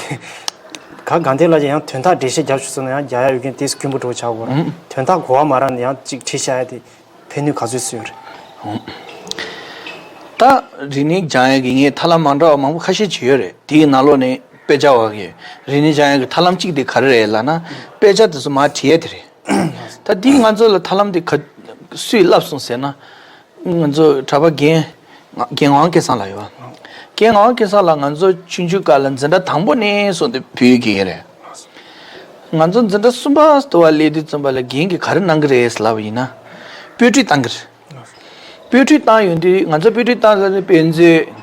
ག་དགའ་ལྡན་ལྷ་རྒྱལ་ཡང་དོན་དག་འགྲེལ་བཤད་རྒྱབ་ཆོག་སོང་ན་ཡང་རྒྱག་ཡ་ཡོད་མཁན་དེ་དཀོན་པོ་འདྲ་བོ་ཆགས་དགོས་རེད། ཨང་། དོན་དག་གོ་བ་མ་རག་ན་ཡང་གཅིག་བྲིས་བཞག་ཡ་དེ། ཕན་ནུས་ག་ཚོད་སུ་ཡོད་རེད། ད་རིག་གནས་སྦྱང་ཡག་གི་ངས་ཐབས་ལམ་མ་འདྲ་བ་མང་པོ་ཁ་ཤས་ཅིག་ཡོད་རེད། དེའི་ནང་ལོགས་ནས་དཔེ་ཆ་བ་གི་རིག་གནས་སྦྱང་ཡག་གི་ཐབས་ལམ་གཅིག་དེ་ག་རེ་རེད་ལབ་ན། དཔེ་ཆ་དེ་ཚོ་མར་བྲིས་ཡ་དེ་རེད། ད་འདི་ང་ཚོ་ལ་ཐབས་ལམ་དེ་ག་སུས་བསླབས་སོང་ཟེར་ན། ང་ཚོ་གྲྭ་པ་རྒན་རྒན་ངག་དབང་སྐལ་བཟང་ལགས་ཡོད་པ། རྒན་ངག་དབང་སྐལ་བཟང་ལགས་ང་ཚོ་ཆུང་ཆུང་སྐབས་ལ་འཛིན་གྲྭ་དང་པོ་ནས་བཟུང་སྟེ་བོད་ཡིག་གི་རེད། ང་ཚོ་འཛིན་གྲྭ་གསུམ་པ་དུ་བ་སླེབས་དུས་ཙམ་པ་ལ་རྒན་གྱིས་ག་རེ་གནང་གི་རེད་ལབ་པ་ཡིན་ན། དཔེ་ཁྲིད་བཏང་གི་རེད། དཔེ་ཁྲིད་བཏང་ཡོང་དུས་ང་ཚོ་དཔེ་ཁྲིད་བཏང་ས་ནི་དཔེ་མཛོད།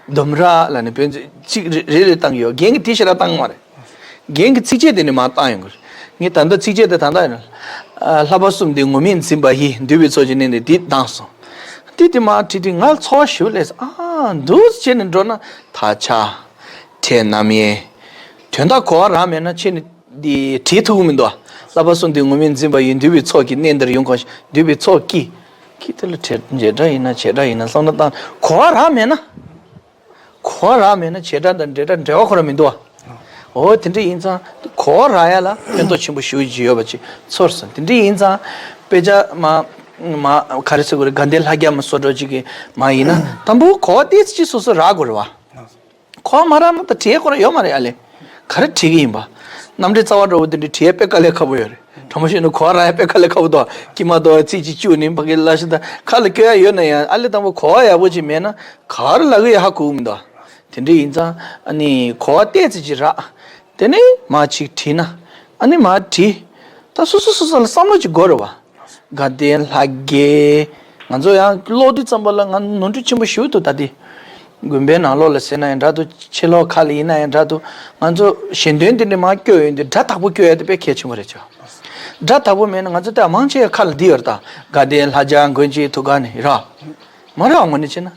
ལྡུམ་ར་ལ་ནི་དཔེ་མཛོད་གཅིག་རེ་རེ་རེ་བཏང་གི་ཡོད། རྒན་གྱིས་དེ་ཞེ་དྲག་བཏང་གི་མ་རེད། རྒན་གྱིས་ཚིགས་བཅད་དེ་ནི་མར་བཏང་ཡོང་གི་རེད། ངས་ད་ལྟ་ཚིགས་བཅད་དེ་ད་ལྟ་ཡིན་ན། ལྷག་པ་གསུམ་འདི་ངོ་མས་འཛིན་པ་ཡིས། འདུས་པའི་ཚོགས་ཀྱི་གནས་འདིར་འདི་བཏང་སོང་། དེ་དེ་མར་ཁྲིད་དུས་ང་ཚོར་བ་ཞིག་སླེབས་སོང་། ཨ་འདུག་བྱས་ནས་འགྲོ་ན་ད་ཆ། ཕྲད་རྣམ་དབྱེ། དོན་དག་གོ་བ་རག་མེད་ན་ཁྱེད་ནི་འདི་བྲིས་ཐུབ་ཀྱི་མི་འདུག་ལྷག་པ་གསུམ་འདི་ངོ་མས་འཛིན་པ་ཡིས། འདུས་པའི་ཚོགས་ཀྱི་གནས་འདིར་ཡོང་གང་ཞིག་འདུས་པའི་ཚོགས་ཀྱིས། ཀྱིས་དེ་ལ་བྲལ་བྱེད་སྒྲ་ཡིན་ན་བྱེད་སྒྲ་ཡིན་ན་བསམ་བློ་བཏང་གོ་བ་རག་མེད་ན། གོ་བ་རག་མེད་ན་བྱེད་སྒྲ་དང་འབྲེལ་སྒྲ་འབྲེལ་བ་ཁོ་རང་མི་འདུག་བ། འོ་དེ་འདྲ་ཡིན་ཙང་གོ་བ་རག་ཡ་ལ་ཕན་ཐོགས་ཆེན་པོ་ཞེ་པོ་ཅིག་ཡོད་པ་ཅིག་ཚོར་སོང་། དེ་འདྲ་ཡིན་ཙང་དཔེ་ཆ་མ་མ་ག་རེ་ཟེར་དགོས་རེད། དགའ་ལྡན་ལྷ་རྒྱལ་མ་སོགས་འདྲ་ཅིག་གི་མ་ཡིན་ན་དང་པོ་གོ་བ་ཏོག་ཙམ་ཅིག་སོ་སོ་རག་དགོས་རེད་བ། གོ་བ་མ་རག་ན་ད་བྲིས་ཁོ་རང་ཡོད་མ་རེད། ཨ་ལས་ག་རེ་བྲིས་ཀྱི་ཡིན་པ། རྣམ་འགྲེལ་རྩ་བ་འདྲ་བོ་དེ་འདྲ་བྲིས་ཡ་དཔེ་དཀའ་ལས་ཁག་པོ་ཡོད་རེད། དྲང་པོ་བཤད་ན་གོ་བ་རག་ཡ་དཔེ་དཀའ་ལས་ཁག་པོ་འདུག་དཀྱིལ་མ་འདུག་ཚིག་གཅིག་བཅུག་ནས་ཕ་གི་ལ་ཤི་ད་ཁ་ལ་སྐྱོར་ཡ་ཡོད་ན་ཡང་། ཨ་ལས་དང་པོ་གོ་བ་ཡག་པོ་ཅིག་མེད་ན་ག་རེ་ལབ་ཀྱི་ཡོད་ཧ་གོ་གི་མི་འདུག་དེ་འདྲ་ཡིན་ཙང་ཨ་ནི་གོ་བ་ཏོག་ཙམ་ཅིག་རག་དེ་ནས་མར་ཅིག་བྲིས་ན། ཨ་ནི་མར་བྲིས། ད་སོ་སོ་སོ་སོ་ལ་བསམ་བློ་ཅིག་དགོས་རེད་བ། དགའ་ལྡན་ལྷ་རྒྱལ། ང་ཚོ་ཡང་ཀློག་དུས་ཙམ་པ་ལ་ང་ནོར་འཁྲུལ་ཆེན་པོ་ཞེ་པོ་འདུག་ད་དེ། དགོན་པའི་ནང་ལོགས་ལ་ཟེར་ན་ཡང་འདྲ་འདུག་ཕྱི་ལོགས་ཁ་ལ་ཡིན་ན་ཡང་འདྲ་འདུག་ང་ཚོ་ཞལ་འདོན་དེ་འདྲ་མར་སྐྱོར་ཡོང་དུས་སྒྲ་དག་པོ་སྐྱོར་ཡ་དེ་དཔེ་གལ་ཆེན་པོ་རེད་ཆོག་སྒྲ་དག་པོ་མེད་ན་ང་ཚོ་ད་མང་ཆེ་བ་ཁ་ལ་འདི་ཡོད་རེད་ད། དགའ་ལྡན་ལྷ་རྒྱལ་མགོན་གྱི་ཐུགས་ཀ་ནས་ར། མ་རེད་བ། དངོས་གནས་བྱས་ན།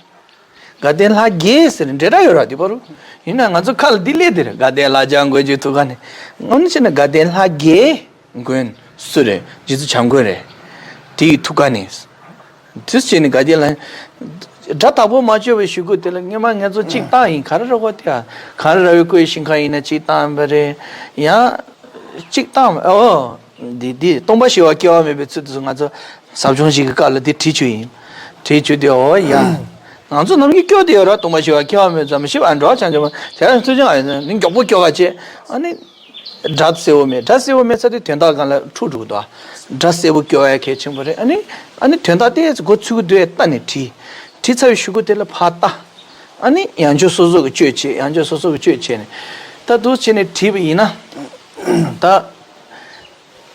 དགའ་ལྡན་ལྷ་རྒྱལ་ཟེར་ནས་འབྲེལ་སྒྲ་ཡོད་ར་དེ་བར་རུ། ཡིན་ན་ང་ཚོ་ཁ་ལ་འདི་སླེབས་དེ་རེད། དགའ་ལྡན་ལྷ་རྒྱལ་མགོན་གྱི་ཐུགས་ཀ་ནས། དངོས་གནས་བྱས་ན་དགའ་ལྡན་ལྷ་རྒྱལ་མགོན་སུ་རེད། རྗེ་བཙུན་བྱམས་མགོན་རེད། དེ་ཡི་ཐུགས་ཀ་ནས། དུས་བྱས་ནས་དགའ་ལྡན་ལྷ། སྒྲ་དག་པོ་མ་བཅོས་པའི་གཞུག་གུ་དེ་ལ་སྔོན་མ་ང་ཚོ་གཅིག་བཏང་ཡིན། ག་རེ་རེད་གོ་དེ་ཨ། གངས་རི་ར་བས་བསྐོར་བའི་ཞིང་ཁམས་ཡིན་ན་གཅིག་བཏང་བ་རེད། ཡང་། གཅིག་བཏང་བ་ཨོ། འདི་འདི་སྟོང་པ་ཞི་བ་སྐྱེ་བ་མེད་པའི་ཚུལ་དུ་ང་ཚོ་ཟབ་སྦྱོང་ཞིག་གི་སྐབས་ལ་འདི་བྲིས་བཅུག་ཡིན། བྲིས་བཅུག་དུས་ཨོ་ཡ། ང་ཚོ་ནམ་རྒྱུན་སྐྱོ་དེ་ཡོད་ར། སྟོང་པ་ཞི་བ་སྐྱེ་བ་མེད་ཙམ་ཞི་བ་འགྲོ་བ་བྱང་ཆུབ་པ་དེ་རང་ཚུལ་ཅན་ཨ་ཡིན་ནི་མགྱོགས་པོ་སྐྱོ་བ་བྱེད། ཨ་ནི། སྒྲ་གསལ་བོ་མེད། སྒྲ་གསལ་བོ་མེད་ཚར་དུས་དོན་དག་སྒང་ལ་འཁྲུག་འགྲོ་གི་འདུག་སྒྲ་གསལ་བོ་སྐྱོ་བ་གལ་ཆེན་པོ་རེད། ཨ་ནི། ཨ་ནི་དོན་དག་དེ་མགོ་ཚོས་ཀྱི་འདུག་ལྟ་ནས་བྲིས། བྲིས་ཚར་བའི་གཞུག་གུ་དེ་ལ་ཕར་ལྟ། ཨ་ནི་ཡང་བསྐྱར་སོ་སོ་གི་དཔྱོད་བྱེད། ཡང་བསྐྱར་སོ་སོ་གི་དཔྱོད་བྱས་ནས། ད་འདུག་བྱས་ནས་བྲིས་པ་ཡིན་ན། ད།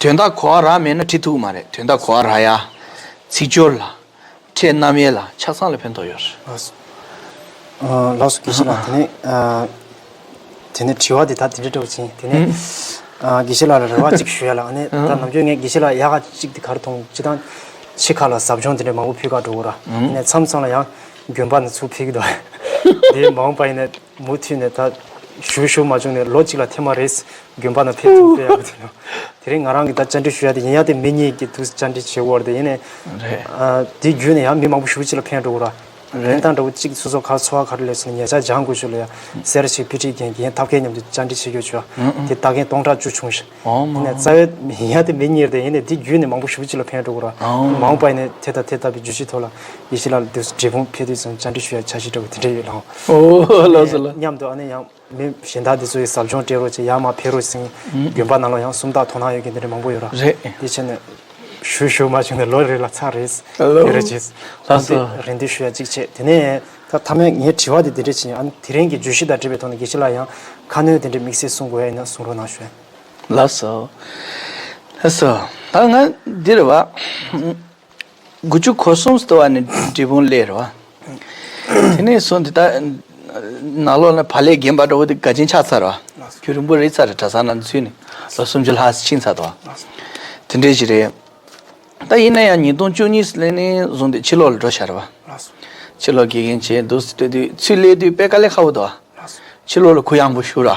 དོན་དག་གོ་བ་རག་མེད་ན་བྲིས་ཐུབ་ཀྱི་མ་རེད། དོན་དག་གོ་བ་རག་ཡ། ཚིག་སྦྱོར་ལ། ཕྲད་རྣམ་དབྱེ་ལ་ཆ་ཚང་ལ་ཕན་ཐོགས་ཡོད་རེད། ལགས་སོ། ཨ། ལགས་སོ་དགེ་བཤེས་ལགས། དེ་ནས་ཨ། དེ་ནས་དྲི་བ་འདི་ད་དེ་འདྲ་འདྲ་བོ་ཅིག་དེ་ནས་ཨ། དགེ་བཤེས་ལགས་ལ་རེ་བ་ཅིག་ཞུ་ཡ་ལ། ཨ་ནི་ད་ནམ་རྒྱུན་ངས་དགེ་བཤེས་ལགས་ཡག་ག་ཅིག་དེ་ག་རེ་མཐོང་། སྤྱིར་བཏང་ཕྱི་ཁ་ལ་ཟབ་སྦྱོང་དེ་འདྲ་མང་པོ་ཕུལ་ག་འགྲོ་གི་ར། དེ་ནས་མཚམས་མཚམས་ལ་ཡང་དགོན་པ་ནས་ཚུར་ཕུལ་གི་འདུག་དེ་མ་འོངས་པ་ཡིན་ན། མུ་མཐུད་ནས་ད་ཞུ་ཞུ་མ་བྱུང་ནས་ལོ་གཅིག་ལ་ཐེངས་མ་རེ་དགོན་པ་ནང་ཕེབས་ཐུབ་པ་ཡག་པོ་དེ་ནོ། དེ་རིང་ང་རང་གིས་ད་བཅར་འདྲི་ཞུ་ཡ་དེ་ཡིན་ཡ་དེ་མི་གཉིས་ཀྱིས་དུས་བཅར་འདྲི་བྱེད་དགོས་རེད། དེ་ཡིན་ནས་ཨ། དེ་བརྒྱུད་ནས་ཡང་མི་མང་པོ་ཞེ་པོ་ཅིག་ལ་ཕན་འགྲོ་གི་ར། རེད། ཕན་ཐོགས་འདྲ་བོ་གཅིག་སོ་སོ་ག་འཚོ་བ་ག་རེ་ལས་སོང་ན་ཉེ་ཆར་སྦྱང་དགོས་ཤོས་ལ་ཡ་གསེར་ཞིག་ཕི་ཊི་རྒན་རྒན་ཐབས་མཁས་མཉམ་དུ་བཅར་འདྲི་བྱེད་དགོས་ཆོག་ཨ། དེ་ལྟ་མཁན་སྟོང་ཕྲག་བཅུ་བྱུང་ཞིག་ཨོ་མ། དེ་ནས་རྩ་བའི་ཡིན་ཡ་དེ་མི་གཉེར་དེ་ཡིན་ནས་འདི་བརྒྱུད་ནས་མང་པོ་ཞེ་པོ་ཅིག་ལ་ཕན་འགྲོ་གི་ར། ཨོ། མ་འོངས་པ་ཡིན་ནས་དེ་དང་དེ་ལྟ་བུའི་བརྗོད་གཞི་ཐོག་ལ་དགེ་བཤེས་ལགས་ལ་དུས་སུ་འབྲས་སྤུངས་ཕེབས་དུས་ཙམ་བཅར་འདྲི་ཞུ་ཡ་འཆར་གཞི་འདྲ་བོ་དེ་འདྲ་ཡོད་ལགས། ཨོ་ལགས་སོ་ལགས། མཉམ་དུ་ཨ་ནི་ཡང་མི་གཞན་དག་དེ་ཚོ་ཡི་ཟབ་སྦྱོང་སྤྲད་རོགས་བྱེད་ཡ་མ་ཕེབས་རོགས་ཟིན། དགོན་པ་ནང་ལ་ཡང་སུམ་རྟགས་དོ་སྣང་ཡོད་མཁན་དེ་འདྲ་མང་པོ་ཡོད་ར། རེད། དེ་བྱས་ནས། ཞུ་ཞུ་མ་བྱུང་ན་ལོ་རེ་ལ་ཚར་རེད། ལོ་རེ་རེད་ཅེས། ལགས་སོ། རེ་འདུན་ཞུ་ཡ་གཅིག་བྱས། དེ་ནས་ད་མཐའ་མའི་ངའི་དྲི་བ་དེ་དེ་འདྲ་ཞིག་ཡིན། ཨ་ནི་དེ་རིང་གི་བརྗོད་གཞི་དང་འབྲེལ་བའི་ཐོག་ནས་དགེ་བཤེས་ལགས་ཡང་ཁ་སྣོན་དེ་འདྲ་དམིགས་བསལ་གསུང་དགོས་ཡ་ཡིན་ན་གསུང་རོགས་གནང་ཞུ། ལགས་སོ། ལགས་སོ། ད་ང་འདི་རེད་བ། དགུ་བཅུ་གོ་གསུམ་ཙམ་བ་ནས་འབྲས་སྤུངས་སླེབས་རེད་བ། དེ་ནས་བཟུང་དེ་ད་ནང་ལོགས་ལ་བག་ལེབ་རྒན་པ་འདྲ་བོ་དེ་དགའ་ཆེན་ཆགས་ཚར་བ། རྒྱུན་རིང་པོ་རེད་ཚར་རེད། གྲྭ་ཚང་ནང་ཚུད་ནས་ལོ་སུམ་ཅུ་ལྷག་ཕྱིན་ཚར་འདུག་དེ་འདྲས་ཞིག་རེད། ད་ཡིན་ན་ཡང་ཉིས་སྟོང་བཅུ་གཉིས་ལོ་ནས་བཟུང་སྟེ་ཕྱི་ལོགས་ལ་འགྲོ་བཞག་རེད་བ། ཕྱི་ལོགས་དགེ་རྒན་བྱས་འདུག་སེ་སྤྲད་དུས་ཚུར་སླེབས་དུས་དཔེ་དཀའ་ལས་ཁག་པོ་འདུག་ཕྱི་ལོགས་ལ་གུ་ཡངས་པོ་ཞུ་ར།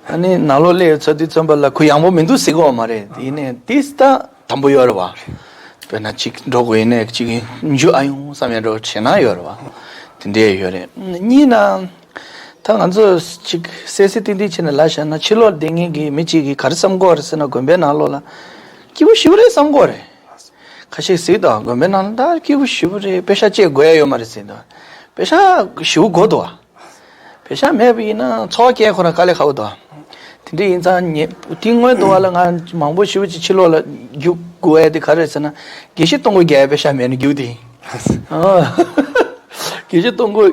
ཨ་ནི་ནང་ལོགས་སླེབས་ཚར་དུས་ཙམ་པ་ལ་གུ་ཡངས་པོ་མི་འདུག་ཟེར་གི་ཡོད་མ་རེད། ཡིན་ནའི་ཏིས་ད་དམ་པོ་ཡོད་རེད་བ། དཔེར་ན་གཅིག་འགྲོ་དགོས་ཡིན་ནའི་གཅིག་འཇུ་ཨ་ཡོང་བསམ་ཡ་འགྲོ་བྱེད་ན་ཡོད་རེད་བ། དེ་འདྲས་ཡོད་རེད། གཉིས་ན། ད་ང་ཚོ་གཅིག་གསལ་གསལ་ཏིང་ཏིང་བྱས་ནས་ལབ་བཞག་ན་ཕྱི་ལོགས་ལ་བསྡད་མཁན་གྱི་མི་གཅིག་གིས་ག་རེ་བསམ་གྱི་ཡོད་རེད་ཟེར་ན་དགོན་པའི་ནང་ལོགས་ལ་སྐྱིད་པོ་ཞེ་པོ་རེད་བསམ་གྱི་ཡོད་རེད། ཁ་ཤས་ཟེར་དང་དགོན་པའི་ནང་ལ་ད་སྐྱིད་པོ་ཞེ་པོ་རེད། པེ་ཤག་བཅད་དགོས་ཡ་ཡོད་མ་རེད་ཟེར་དང་། པེ་ཤག་ཞེ་པོ་དགོས་འདུག་བ། པེ་ཤག་མེད་པ་ཡིན་ན་འཚོ་བ་སྐྱེལ་ཁོ་རང་དཀའ་ལས་ཁག་པོ་འདུག་དེ་འདྲ་ཡིན་ཙང་ངས་དེ་སྔོན་དུ་བ་ལ་ང་མང་པོ་ཞེ་པོ་ཅིག་ཕྱི་ལོགས་ལ་རྒྱུག་དགོས་ཡ་དེ་ག་རེ་རེད་ཟེར་ན་དགེ་བཤེས་སྟོང་དགོས་རྒྱག་ཡ་པེ་ཤག་མེད་ནས་རྒྱུག་དེ་ཡིན། ཨ། དགེ་བཤེས་སྟོང་དགོས་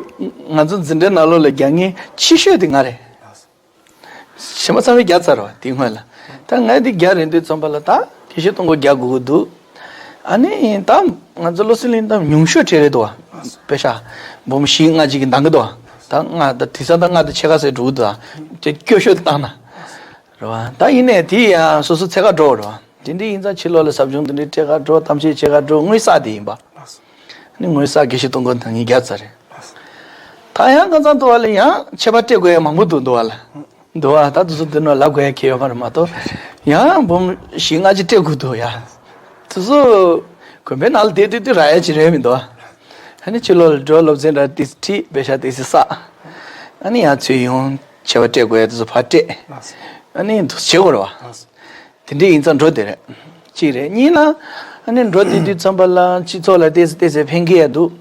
ང་ཚོ་འཛིན་གྲྭའི་ནང་ལོགས་ལ་རྒྱག་མཁན་ཆེ་ཤོས་དེ་ང་རེད། ཞེ་མ་ཚང་མས་རྒྱག་ཚར་བ་དེ་སྔོན་ལ། ད་ང་དེ་རྒྱག་རན་དུས་ཙམ་པ་ལ་ད་དགེ་བཤེས་སྟོང་དགོས་རྒྱག་དགོས་ཀྱི་འདུག་ཨ་ནི་ད་ང་ཚོ་བློ་གསལ་གླིང་ད་ཉུང་ཤོས་གྲས་རེད་འདུག་བ། པེ་ཤག་འབུམ་བཞི་ལྔ་གཅིག་གི་འདང་གི་འདུག་བ། ད་ང་ད་དེང་སང་ད་ལྔ་དང་ཕྱེད་ཀ་ཟེར་འགྲོ་གི་འདུག་བ། དེ་སྐྱོ་ཤོས་དེ་བཏང་ན། རེད་བ། ད་ཡིན་ནའི་དེ་ཡང་སོ་སོ་འཚོལ་ག་འགྲོ་བ་རེད་བ། དེ་འདྲ་ཡིན་ཙང་ཕྱི་ལོགས་ལ་ཟབ་སྦྱོང་དེ་འདྲ་སྤྲད་ག་འགྲོ། གཏམ་བཤད་བྱེད་ག་འགྲོ། དངུལ་བསགས་དེ་ཡིན་པ། ནི་དངུལ་བསགས་དགེ་བཤེས་སྟོང་དགོས་ནང་ངས་རྒྱག་ཚར་རེད། ད་ཡང་ཁ་སང་དུ་བ་ལ་ཡང་ཆད་པ་སྤྲད་དགོས་ཡ་མང་པོ་འདུག་འདུག་བ་ལ། འདུག་བ། ད་དུ་སུ་འདི་ནང་ལབ་དགོས་ཡ་ཁེལ་ཡོད་མ་རེད་མ་གཏོགས། ཡང་འབུམ་བཞི་ལྔ་ཅིག་སྤྲད་དགོས་འདུག་ཡ། དུ་སུ་དགོན་པའི་ནང་ལ་བསྡད་དུས་དུས་རག་ཡ་ཅིག་རེད་མི་འདུག་བ། ཨ་ནི་ཕྱི་ལོགས་ལ་འགྲོ། སློབ་ཚན་འདྲ་ཏིས་ཁྲིད་པེ་ཤག་ཏིས་ཁྲིད་བསགས། ཨ་ནི་ཡང་ཚུར་ཡོང་། ཆད་པ་སྤྲད་དགོས་ཡ་དུ་སུ་ཕར་སྤྲད། ཨ་ནི་འདུག་བྱེད་དགོས་རེད་བ། དེ་འདྲ་ཡིན་ཙང་འགྲོ་བདེ་རེད། གཅིག་རེད། གཉིས་ན་ཨ་ནི་འགྲོ་བདེ་དུས་ཙམ་པ་ལ་སྤྱི་ཚོགས་ལ་ཏོག་ཙམ་ཏོག་ཙམ་ཕན་གྱི་ཡ་འདུག་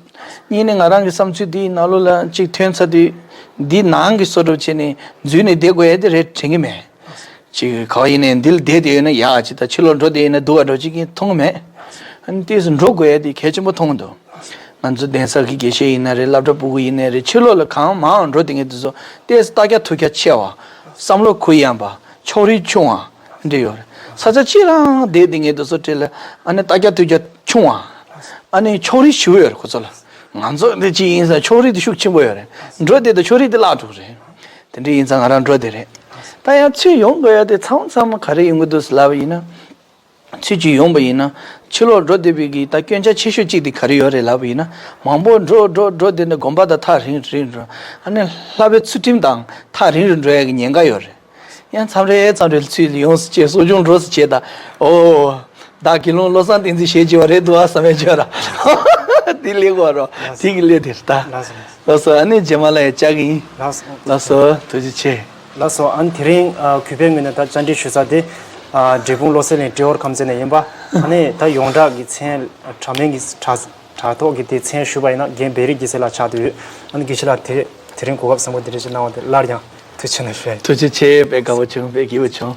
གཉིས་ནི་ང་རང་གི་བསམ་ཚུལ་འདིའི་ནང་ལོགས་ལ་གཅིག་ཐོན་ཚར་དུས་འདི་ནང་གི་བཟོ་འདྲ་བྱས་ནས་འཛུལ་ནས་བསྡད་དགོས་ཡ་དེ་རེད་དྲན་གྱི་མེད། གཅིག་ག་བ་ཡིན་ནའི་འདི་ལ་བསྡད་དེ་ཡོད་ན་ཡག་ཅིག་དང་ཕྱི་ལོགས་འགྲོ་བདེ་ཡིན་ན་སྡུག་ག་འགྲོ་གཅིག་གིས་མཐོང་གི་མེད། ཨ་ནི་ཏོག་ཙམ་འགྲོ་དགོས་ཡ་དེ་གལ་ཆེན་པོ་མཐོང་གི་འདུག་ང་ཚོ་གདན་ས་གི་དགེ་བཤེས་ཡིན་ན་རེད། སློབ་གྲྭ་ཕྲུ་གུ་ཡིན་ནའི་རེད། ཕྱི་ལོགས་ལ་གང་མང་འགྲོ་བསྡད་མཁན་དེ་ཚོ་ཏོག་ཙམ་ལྟ་རྒྱ་ཐུག་རྒྱ་ཆེ་བ། བསམ་བློ་གུ་ཡངས་པ། ཕྱོགས་རིས་ཆུང་བ། འདྲ་ཡོད་རེད། ས་ཆ་གཅིག་རང་བསྡད་བསྡད་མཁན་དེ་ཚོ་གྲས་ལ་ཨ་ནི་ལྟ་རྒྱ་ཐུག་རྒྱ་ཆུང་བ། ཨ་ནི་ཕྱོགས་རིས་ཞེ་པོ་ཡོད་རེད་ཁོ་ཚོ་ལ། ང་ཚོ་འདི་གཅིག་ཡིན་ཙང་ཕྱོགས་རིས་དེ་ཤུགས་ཆེན་པོ་ཡོད་རེད། འགྲོ་བསྡད་དུས་ཕྱོགས་རིས་དེ་བརླག་འགྲོ་གི་རེད། དེ་འདྲ་ཡིན་ཙང་ང་རང་འགྲོ་བསྡད་རེད། ད་ཡང་ཚུར་ཡོང་དགོས་ཡ་དེ་ཚང་མ་ཚང་མ་ག་རེ་ཡོང་གི་འདུག་ཟེར་ལབ་པ་ཡིན་ན། ཚུར་ཅིག་ཡོང་པ་ཡིན་ན་ཕྱི་ལོགས་འགྲོ་བསྡད་པའི་གི་ད་སྐྱོན་ཆ་ཆེ་ཤོས་གཅིག་དེ་ག་རེ་ཡོད་རེད་ལབ་པ་ཡིན་ན། མང་པོ་འགྲོ་འགྲོ་འགྲོ་བསྡད་ན་དགོན་པ་དང་ཐག་རིང་རིང་འགྲོ། ཨ་ནི་བསླབ་པའི་ཚུལ་ཁྲིམས་དང་ཐག་རིང་རུ་འགྲོ་ཡ་གི་ཉེན་ཁ་ཡོད་རེད། ཡང་མཚམས་རེ་མཚམས་རེ་ཚུར་ཡོང་སུ་བྱས་གསོ་སྦྱོང་འགྲོ་སུ་བྱས་ད། ཨོ། ད་དགེ་སློང་བློ་བཟང་བསྟན་འཛིན་ཞེས་བགྱི་བ་རེད་འདུག་ཨ་བསམ་ཡ་བྱས་ར། དེ་ལས་གོ་རོ། དེ་གི་ལས་དེ་རེད་ད། ལགས་སོ། ལགས་སོ། ཨ་ནི་རྗེས་མ་ལ་ཡ་བཅར་གི་ཡིན། ལགས་སོ། ལགས་སོ། ཐུགས་རྗེ་ཆེ། ལགས་སོ། ཨ་ནི་དེ་རིང་ཨ་གུས་པའི་ངོས་ནས་ད་བཅར་འདྲི་ཞུ་ས་དེ་ཨ་འབྲས་སྤུངས་བློ་གསལ་གླིང་ཏྲེ་ཧོར་ཁམས་ཚན་ནས་ཡིན་པ། ཨ་ནི་ད་ཡོངས་གྲགས་ཀྱི་མཚན་དྲ་མིང་གི་དྲ་དྲ་ཐོག་གི་དེ་མཚན་ཞུས་པ་ཡིན་ན་རྒན་བེ་རི་དགེ་ཚེ་ལགས་ཆགས་བསྡད་ཡོད། ཨ་ནི་དགེ་བཤེས་ལགས་དེ་དེ་རིང་གོ་སྐབས་བཟང་པོ་འདི་འདྲ་ཞིག་གནང་བ་དེ་སླར་ཡང་ཐུགས་རྗེ་ཆེ་གནང་ཞུ་ཡ་ཡིན། ཐུགས་རྗེ་ཆེ། དཔེ་དགའ་བོ་བྱུང་། དཔེ་སྐྱིད་པོ་བྱུང་།